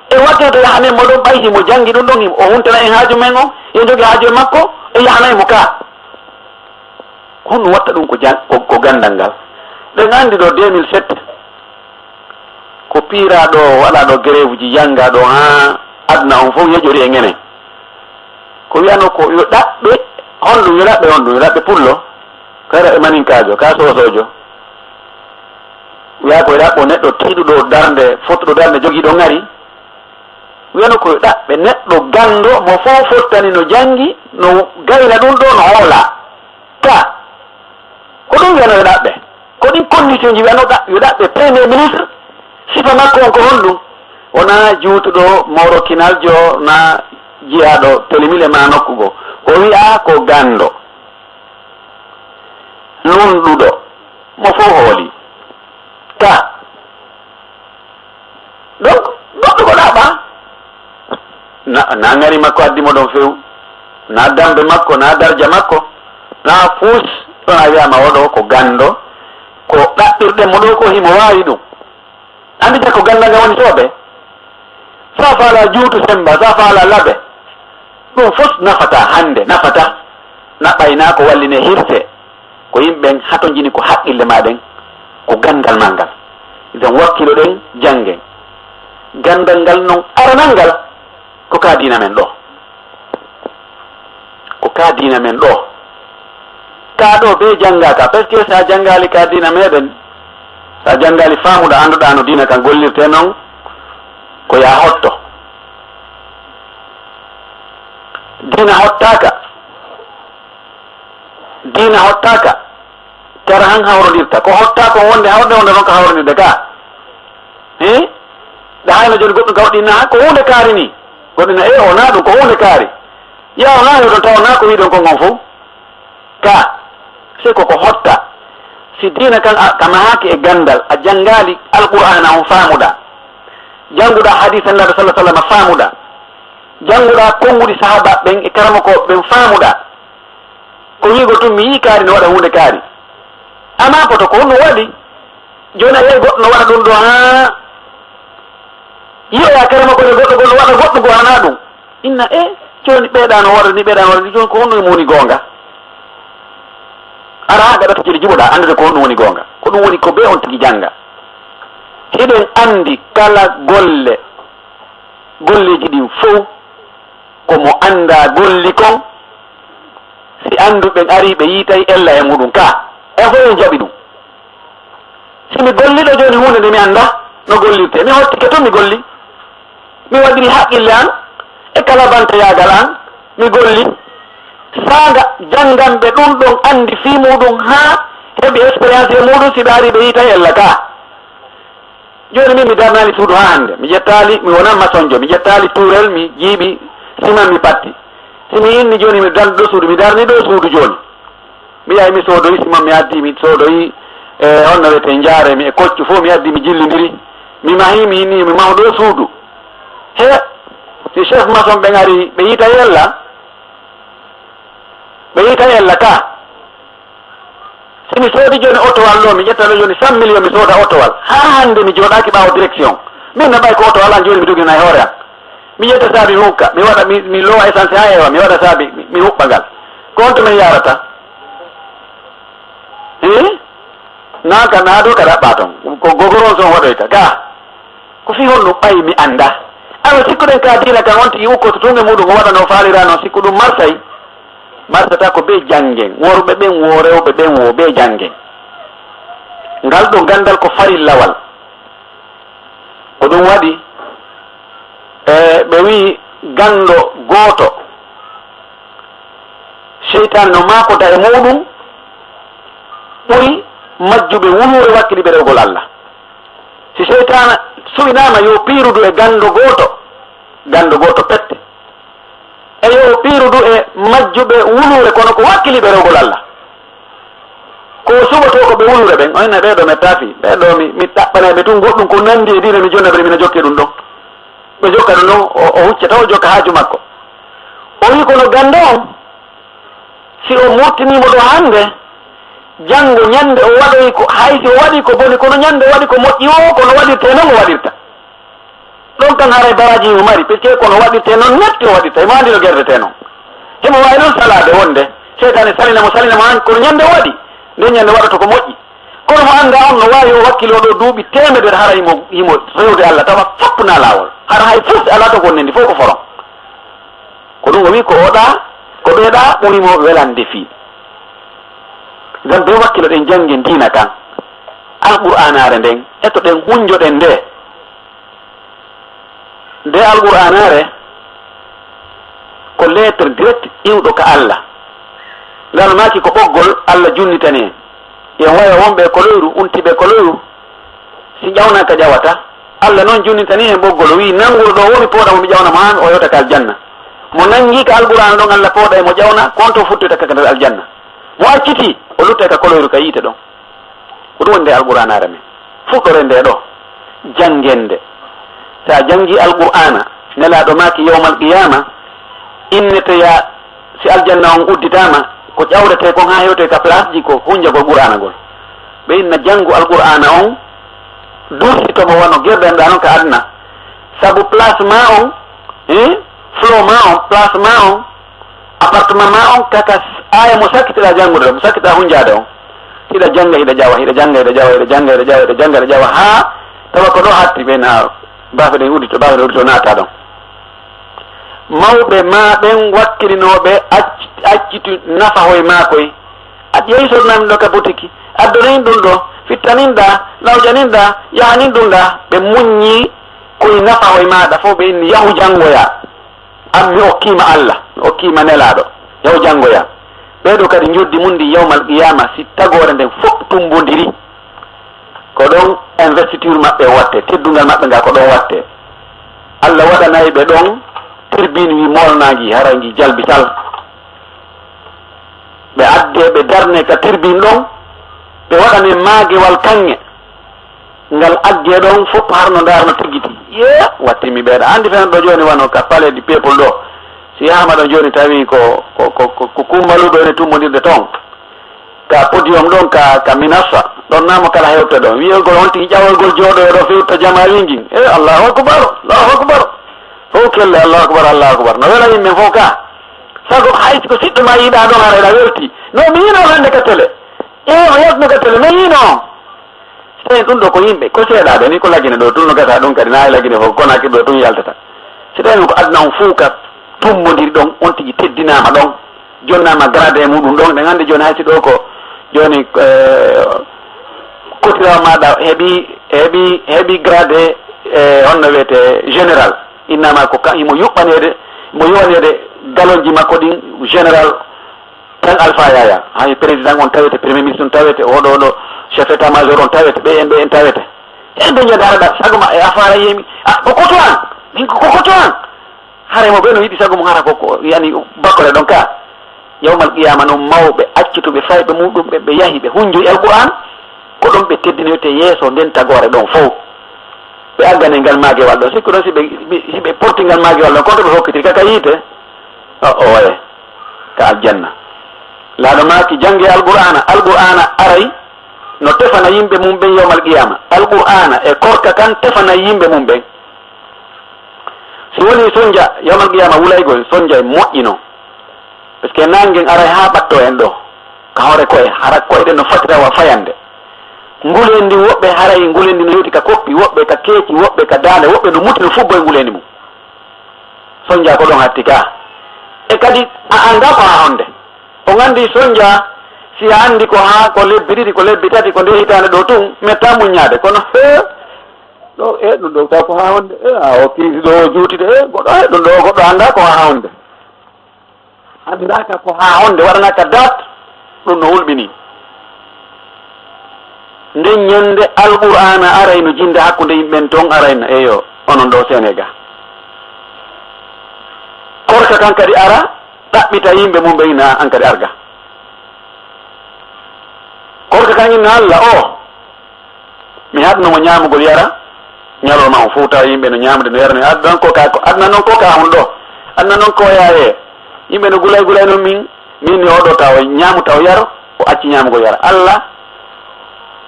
e wattino to yahanen mo ɗon, ɓay himo janngi ɗum ɗon, himo, o huntana en haaju men on, en jogi haaju e makko, e yahanay mo ka. Honno watta ɗum ko jan-, ko, ko ganndal ngal? Ɗen anndi ɗo deux mille sept, ko piiraa ɗo, waɗaa ɗo grève ji, yanngaa ɗo, haa aduna on fof yeƴori e ngenen. Ko wiyanoo ko yo ɗaɓɓe, honɗum yo ɗaɓɓe, honɗum yo ɗaɓɓe pullo, kara e maninkaajo, ka soosoojo. Wiyaa ko yo ɗaɓɓo neɗɗo tiiɗuɗo darnde, fottuɗo darnde, jogiiɗo ŋari. Wiyanoo ko yo ɗaɓɓe neɗɗo ganndo mo fof fottani no janngi, no gayna ɗum ɗo, no hoola. Ka, ko ɗum wiyanoo yo ɗaɓɓe. Ko ɗin condition ji wiyanoo ɗa-, yo ɗaɓɓe Premier Ministre, sifa makko on ko honɗum? Wonaa juutuɗo, morokinaljo, naa jiyaaɗo telemile maa nokku goo. O wiyaa ko ganndo, lunɗuɗo, mo fof hooli. Ka. Donc, goɗɗo ko ɗaɓɓa. Na, na ŋari makko addi mo ɗon few. Na dambe makko, na darja makko. Na fuus ɗon a wiyaama oɗo ko ganndo. Ko ɗaɓɓirɗen mo ɗo ko himo waawi ɗum. Anndi de ko ganndal ngal woni sooɓe. Sa faala juutu semmba, sa faala laɓe. Ɗum fof nafata hannde, nafata. Naɓɓay na ko walline hirse. Ko yimɓe ɓen hatonjini ko haqqille maa ɗen, ko ganndal maa ngal. Idan wakkilo ɗen, janngen. Ganndal ngal non aranal ngal, ko ka diina men ɗo. Ko ka diina men ɗo. Ka ɗo be janngaaka, parce que sa janngaali ka diina meɗen, sa janngaali faamuɗa, annduɗa no diina kan gollirte non, ko ya hotto. Diina hottaaka. Diina hottaaka. Kara han hawrondirta. Ko hotta ko wonde hawrde, wonde non ko hawrondirde ka. He? Nde hayno jooni goɗɗum ka waɗi na, ko huunde kaari ni. Goɗɗum na, e, o na ɗum, ko huunde kaari. Ya o na yo ɗon taw na ko wiɗon kon on fof. Ka. Se ko ko hotta. Si diina kan a, ka mahaaki e ganndal, a janngaali Alqur'aana on faamuɗa. Jannguɗaa hadiisa Nulaaɗo sallallaahu alayhi wa sallam, faamuɗaa. Jannguɗaa konnguɗi sahaabaaɓe ɓen e karamokooɓe ɓen, faamuɗaa. Ko wi'ugol tun mi yi'ii kaari no waɗa huunde kaari. Amma poto ko honno waɗi? Jooni a yi'ay goɗɗo no waɗa ɗun ɗoo, haa yi'oyaa karamokoojo goɗɗo goo no waɗa goɗɗun goo hanaa ɗun. Inna, e, jooni ɓeeɗaa no waɗa nii, ɓeeɗaa no waɗa nii, jooni ko honno e mo woni goonga? Araa haa gaɗa to jeli jiɓoɗaa anndude ko honɗun woni goonga. Ko ɗun woni ko bee on tigi jannga. Hiɗen anndi kala golle, golleeji ɗin fow, ko mo anndaa golli kon, si annduɓe ɓen arii ɓe yiitay ella e muuɗun ka, en fow en jaɓi ɗun. Si mi golliɗo jooni huunde nde mi anndaa no gollirtee, mi hottike tun mi golli. Mi waɗiri haqqille an e kala bantayaagal an, mi golli. Saanga jannganɓe ɗun ɗon anndi fii muuɗun haa heɓi expérience e muuɗun, si ɓe arii ɓe yiitay ella ka. Jooni min mi darnaali suudu haa hannde, mi ƴettaali, mi wonaa masonjo, mi ƴettaali tuurel, mi jiiɓi siman mi patti. Si mi inni jooni mi darni ɗoo suudu, mi darni ɗoo suudu jooni. Mi yahi mi soodoyi siman mi addi, mi soodoyi, e, honno wi'etee, njaaree mi e koccu fow mi addi mi jillindiri. Mi mahi, mi inni mi mahu ɗoo suudu. He, si chef maçon ɓen arii, ɓe yiitay ella, ɓe yiitay ella ka. Si mi soodi jooni otowal ɗoo, mi ƴetta ɗoo jooni cent millions, mi sooda otowal. Haa hannde mi jooɗaaki ɓaawo direction. Min na ɓay ko otowal an jooni mi doginay hoore an. Mi ƴetta saabi mi hukka, mi waɗa, mi, mi loowa essence haa heewa, mi waɗa saabi, mi, mi huɓɓa ngal. Ko honto min yaarata? Hii? Naa ka, naa ɗoo ka ɗaɓɓaa ton. Ko gogoron son waɗoyta. Gaa. Ko fii honɗun ɓay mi anndaa? Awa sikkuɗen ka diina kan on tigi ukkoto tun e muuɗun o waɗa no faaliraa non, sikku ɗun marsay? Marsata ko bee janngen, worɓe ɓen woo, rewɓe ɓen woo, bee janngen. Ngal ɗoo ganndal ko farillawal. Ko ɗun waɗi, e, ɓe wi'i ganndo gooto, seytaane no maakoda e muuɗun ɓuri majjuɓe wuluure wakkiliɓe rewgol Alla. Si seytaane suɓinaama yo piirudu e ganndo gooto, ganndo gooto pette, e yo piirudu e majjuɓe wuluure, kono ko wakkiliɓe rewgol Alla. Ko suɓotoo ko ɓe wuluure ɓen, o inna ɓee ɗoo mi taafi, ɓee ɗoo mi, mi ɗaɓɓanay ɓe tun goɗɗun ko nanndi e diina, mi jonna ɓe, mina jokke ɗun ɗon. Ɓe jokka ɗun ɗon, o, o hucca taw o jokka haaju makko. O wi'i kono ganndo on, si o murtinii mo ɗoo hannde, janngo ɲannde o waɗoyi ko, hay si o waɗii ko boni, kono ɲannde o waɗi ko moƴƴi woo, ko no waɗirtee non o waɗirta. Ɗon kan haray baraaji himo mari, parce que ko no waɗirtee non netti o waɗirta, himo anndi no gerdetee non. Himo waawi non salaade wonde, seytaane salina mo, salina mo han, kono ɲannde o waɗi, nden ɲannde waɗoto ko moƴƴi. Kono mo anndaa on no waawi o wakkiloo ɗoo duuɓi teemedere hara himo, himo rewde Alla, tawa fof naa laawol. Hara hay fof si alaa to wonde ndi fof ko foron. Ko ɗun o wi'i ko oɗaa, ko ɓeeɗaa ɓuri mo welande fii. Ngam ɓe wakkilo ɗen janngen diina kan, Alqur'aanaare nden, e to ɗen hunjoɗen nde. Nde Alqur'aanaare ko lettre direct iwɗo ka Alla. Ngal maaki ko ɓoggol Alla junnitani en. Yen waya wonɓe e koloyru, untiɓe koloyru, si ƴawna ka ƴawata. Alla non junnitani hen ɓoggol, o wi'i, "Nannguɗo ɗoo woo, mi pooɗa mo, mi ƴawna mo haa o yewta ka aljanna." Mo nanngi ka Alqur'aana ɗon, Alla pooɗay mo, ƴawna, ko on to futtita ka nder aljanna. Mo acciti, o luttay ka koloyru ka yiite ɗon. Ko ɗum woni nde Alqur'aanaare men. Fuɗɗoren nde ɗoo, janngen nde. Si a janngii Alqur'aana, Nelaaɗo maaki, yawmal qiyaama, innete yaa, si aljanna on udditaama, ko ƴawretee kon haa hewtoy ka place ji ko hunjagol Qur'aana ngol. Ɓe inna janngu Alqur'aana on, dursito mo wano gerdanɗaa non ka aduna. Sabu place maa on, eh, flow maa on, place maa on, appartement maa on, kaka s-, aaya mo sakkitiɗaa janngude ɗon, mo sakkitiɗaa hunjaade on. Hiɗa jannga, hiɗa ƴawa, hiɗa jannga, hiɗa ƴawa, hiɗa jannga, hiɗa ƴawa, hiɗa jannga, hiɗa ƴawa, haa tawa ko ɗoo hatti ɓe na baafe ɗen uddito, baafe ɗen uddito naata ɗon. Mawɓe maa ɓen wakkilinooɓe acc-, accitu nafahoy maa koy. A ƴeewi sodnamin ɗoo ka butiki, addonin ɗum ɗoo, fittanin ɗaa, lawƴanin ɗaa, yahanin ɗum ɗaa. Ɓe muññi koy nafahoy maaɗa fof, ɓe inni, "Yahu janngoyaa." An mi okkiima Alla, mi okkiima Nelaaɗo, yahu janngoyaa. Ɓee ɗoo kadi njoddi mun ndin yawmal qiyaama, si tagoore nden fof tumbondiri, ko ɗon investiture maɓɓe watte, teddungal maɓɓe ngal ko ɗon watte. Alla waɗanay ɓe ɗon tribune wi moolnaangi, hara ngi jalbi tal. Ɓe addee, ɓe darnee ka tribune ɗon, ɓe waɗanee maagewal kaŋŋe. Ngal aggee ɗon fof har no ndaar no teggiti. Ye, wattinmi ɓeeɗa. Anndi fena ɗo jooni wano ka Palais du Peuple ɗo. Si yahaama ɗon jooni tawi ko, ko, ko, ko, ko kumbaluɓe woni tummbondirde toon. Ka podium ɗon, ka, ka Minassa. Ɗon naamo kala hewta ɗon. Wiyegol on tigi ƴawolgol jooɗoyo ɗo fewta jama wingin. E Allahu Akbar, Allahu Akbar. Fof kelle Allahu Akbar, Allahu Akbar. No wela yimɓe fof ka. Sago hay ko siɗɗo ma yiɗa ɗon hara eɗa welti. No mi yiino hannde ka télé. E o yaltno ka télé, no yiino on. Sey ɗum ɗo ko yimɓe, ko seeɗaaɓe ni ko lagine ɗo, ɗum no gasa ɗum kadi na e lagine fof, kono hakke ɗo ɗum yaltata. Si tawi ko aduna on fof ka tummbondiri ɗon, on tigi teddinaama ɗon, jonnaama grade e muɗum ɗon, ɗen hannde jooni hay si ɗo ko jooni, eh, kotirawo maaɗa heɓi, heɓi, heɓi grade, eh, honno wiyete général, innama ko ka, himo yuɓɓaneede, himo yowaneede galonji makko ɗin général, tan Alpha Yaya, hay président on tawete, premier ministre on tawete, oɗo, oɗo chef état major on tawete, ɓe en, ɓe en tawete. En ɓe ñande haraɗa, sago ma e affaire yemi. Ah, ko koto an? Min ko, ko koto an? Hare mo ɓe no yiɗi sago mum hara ko, ko, yani, bakkore ɗon ka. Yawmal qiyama noon mawɓe, accutuɓe fayɓe muɗum ɓe, ɓe yahi, ɓe hunjoyi Alquran, ko ɗon ɓe teddinoyte yeeso nden tagoore ɗon fof. Ɓe aggane ngal maagewal ɗon. Sikku ɗon si ɓe, si ɓe porti ngal maagewal ɗon, kono to ɓe hokkitiri ka, ka yiite. O, oye, ka aljanna. Laaɗo maaki, jannge Alqur'aana. Alqur'aana aray no tefana yimɓe mum ɓen yawmal qiyaama. Alqur'aana e korka kan tefana yimɓe mum ɓen. Si woni sonja, yawmal qiyaama wulaygol, sonja e moƴƴino. Parce que naange ngen aray haa ɓatto en ɗo. Ka hoore koye, hara koyɗe no fatira wa fayande. Nguleendi woɓɓe haray nguleendi no hewti ka koppi, woɓɓe ka keeci, woɓɓe ka daande, woɓɓe no muti no fubbo e nguleendi mum. Sonja ko ɗon hatti ka. E kadi a annda ko haa honde. On anndi sonja, si a anndi ko haa ko lebbi ɗiɗi, ko lebbi tati, ko nde hitaande ɗo tun, metta muññaade. Kono, hee, ɗo, e, ɗum ɗo taw ko haa honde. E, a o kiisi ɗo o juuti de, e, goɗɗo, e, ɗum ɗo goɗɗo annda ko haa honde. Anndaaka ko haa honde, waɗanaaka date, ɗum no hulɓini. Nden ñande Alqur'aana aray no jinnda hakkunde yimɓe ɓen ton arayna, eyo, onon ɗo Senegal. Korka kan kadi ara, ɗaɓɓita yimɓe mum ɓen na an kadi arga. Korka kan inna Alla, o, mi haɗno mo ñaamugol yara, ñalorma on fof tawa yimɓe no ñaamude, no yara, no aduna noon ko ka, ko aduna noon ko ka on ɗo. Aduna noon ko yaaye. Yimɓe no gulay gulay noon min, min ni oɗo tawa ñaamu tawa yaro, o acci ñaamugol yara. Alla,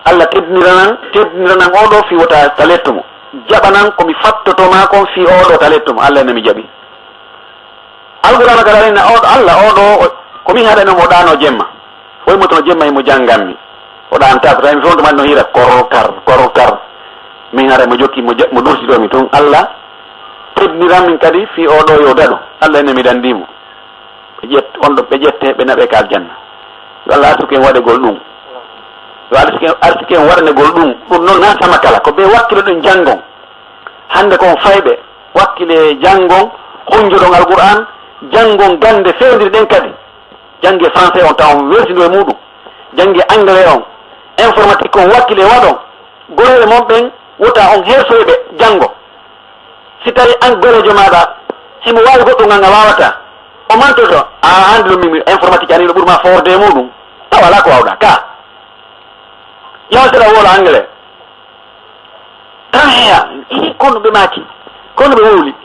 Alla teddiniranan, teddiniranan oɗo fi wota talettu mo. Jaɓanan ko mi fattoto ma kon fi oɗo talettu mo. Alla ne mi jaɓi. Alqur'aana kadi alina oɗo Alla, oɗo o, ko min haɗani mo ɗaano jemma. Woy mo tono jemma himo jannganmi. O ɗaantaako, tawi mi fewndo mbaɗi no hira, kor, kar, kor, kar. Min hara mo jokki, mo ja-, mo dursi ɗo mi tun. Alla, teddiniran min kadi fii oɗo yo daɗu. Alla ene mi danndi mo. Ɓe ƴett-, on ɗo ɓe ƴette, ɓe naɓe ka aljanna. Yo Alla arsuku en waɗegol ɗum. Yo Alla arsuku en, arsuku en waɗanegol ɗum. Ɗum noon na sama kala. Ko ɓe wakkilo ɗum janngon. Hannde ko on fayɓe, wakkile janngon, hunjoɗon Alqur'aan, janngon gannde fewndirɗen kadi. Jannge français on tawa on welsindo e muɗum. Jannge anglais on, informatique on wakkile waɗon. Gorooɓe mon ɓen wota on hersoyɓe janngo. Si tawi an goreejo maaɗa himo waawi goɗɗum ngal ngal waawata, o mantoto, a anndi ɗum min informatique ani no ɓuri ma forde e muɗum. Tawa alaa ko waawɗaa ka. Yaw sera woola anglais. Tan heya, ii, kono ɓe maaki, kono ɓe wowli.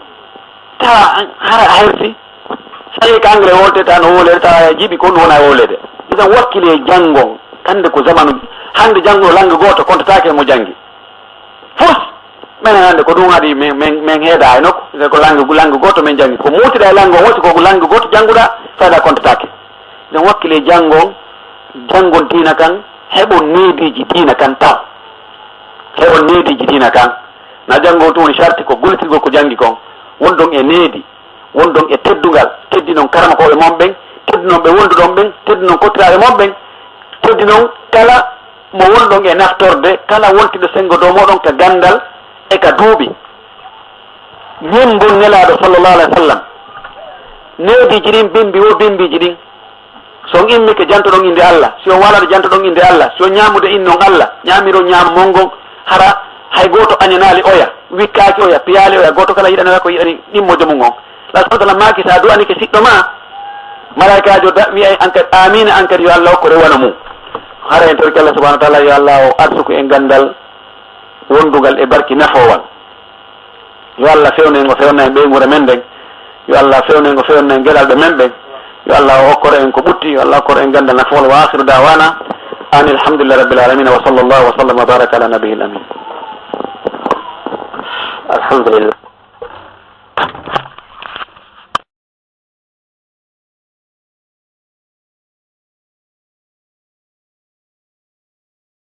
Tawa an, hara a hersi. Saɗi ka anglais wolte, tawa no wowlede, tawa a jiɓi, ko ɗum wona wowlede. Idan wakkile janngon, hannde ko zamanu, hannde janngo langue gooto kontataake mo janngi. Fus, menen hannde ko ɗum haɗi men, men, men heeda e nokku. Ko langue, langue gooto men janngi. Ko muutiɗa e langue on, woti ko langue gooto jannguɗa, fayda kontataake. Idan wakkile janngon, janngon diina kan, heɓon neediiji diina kan taw. Heɓon neediiji diina kan. Na janngo tun woni sarti ko gollitirgol ko janngi kon. Wondon e needi, wondon e teddungal, teddinon karamokooɓe mon ɓen, teddinon ɓe wonduɗon ɓen, teddinon kottiraaɓe mon ɓen, teddinon kala mo wonɗon e naftorde, kala wontiɗo senngo dow mooɗon ka ganndal e ka duuɓi. Ñemmbon Nelaaɗo sallallahu alaihi wa sallam. Neediiji ɗin bimbi wo bimbiiji ɗin. Si on immike, jantoɗon innde Alla. Si on waalaa, jantoɗon innde Alla. Si on ñaamude, innon Alla. Ñaamiron ñaamo mon ngon, hara hay gooto añanaali oya, wikkaaki oya, piyaali oya, gooto kala yiɗanoya ko yiɗani ɗimmojo mum on. Alla subhaanahu wa ta'aalaa maaki, si a du'anike siɗɗo maa, malaa'ikaajo da-, wi'ay an kadi, "Aamiina," an kadi yo Alla hokku rewana mum. Hara en torike Alla subhaanahu wa ta'aalaa, yo Alla o arsuku en ganndal wondungal e barki nafoowal. Yo Allah fewnu en ko fewna en ɓeynguure men nden. Yo Allah fewnu en ko fewna en geɗalɓe men ɓen. Yo Allah o okkoro en ko ɓutti, yo Allah okkoro en ganndal nafol. Wa akhiru da'wana anil hamdulillahi rabbil alamin, wa sallallahu wa sallam wa baraka ala nabiyil amin. Alhamdulillah.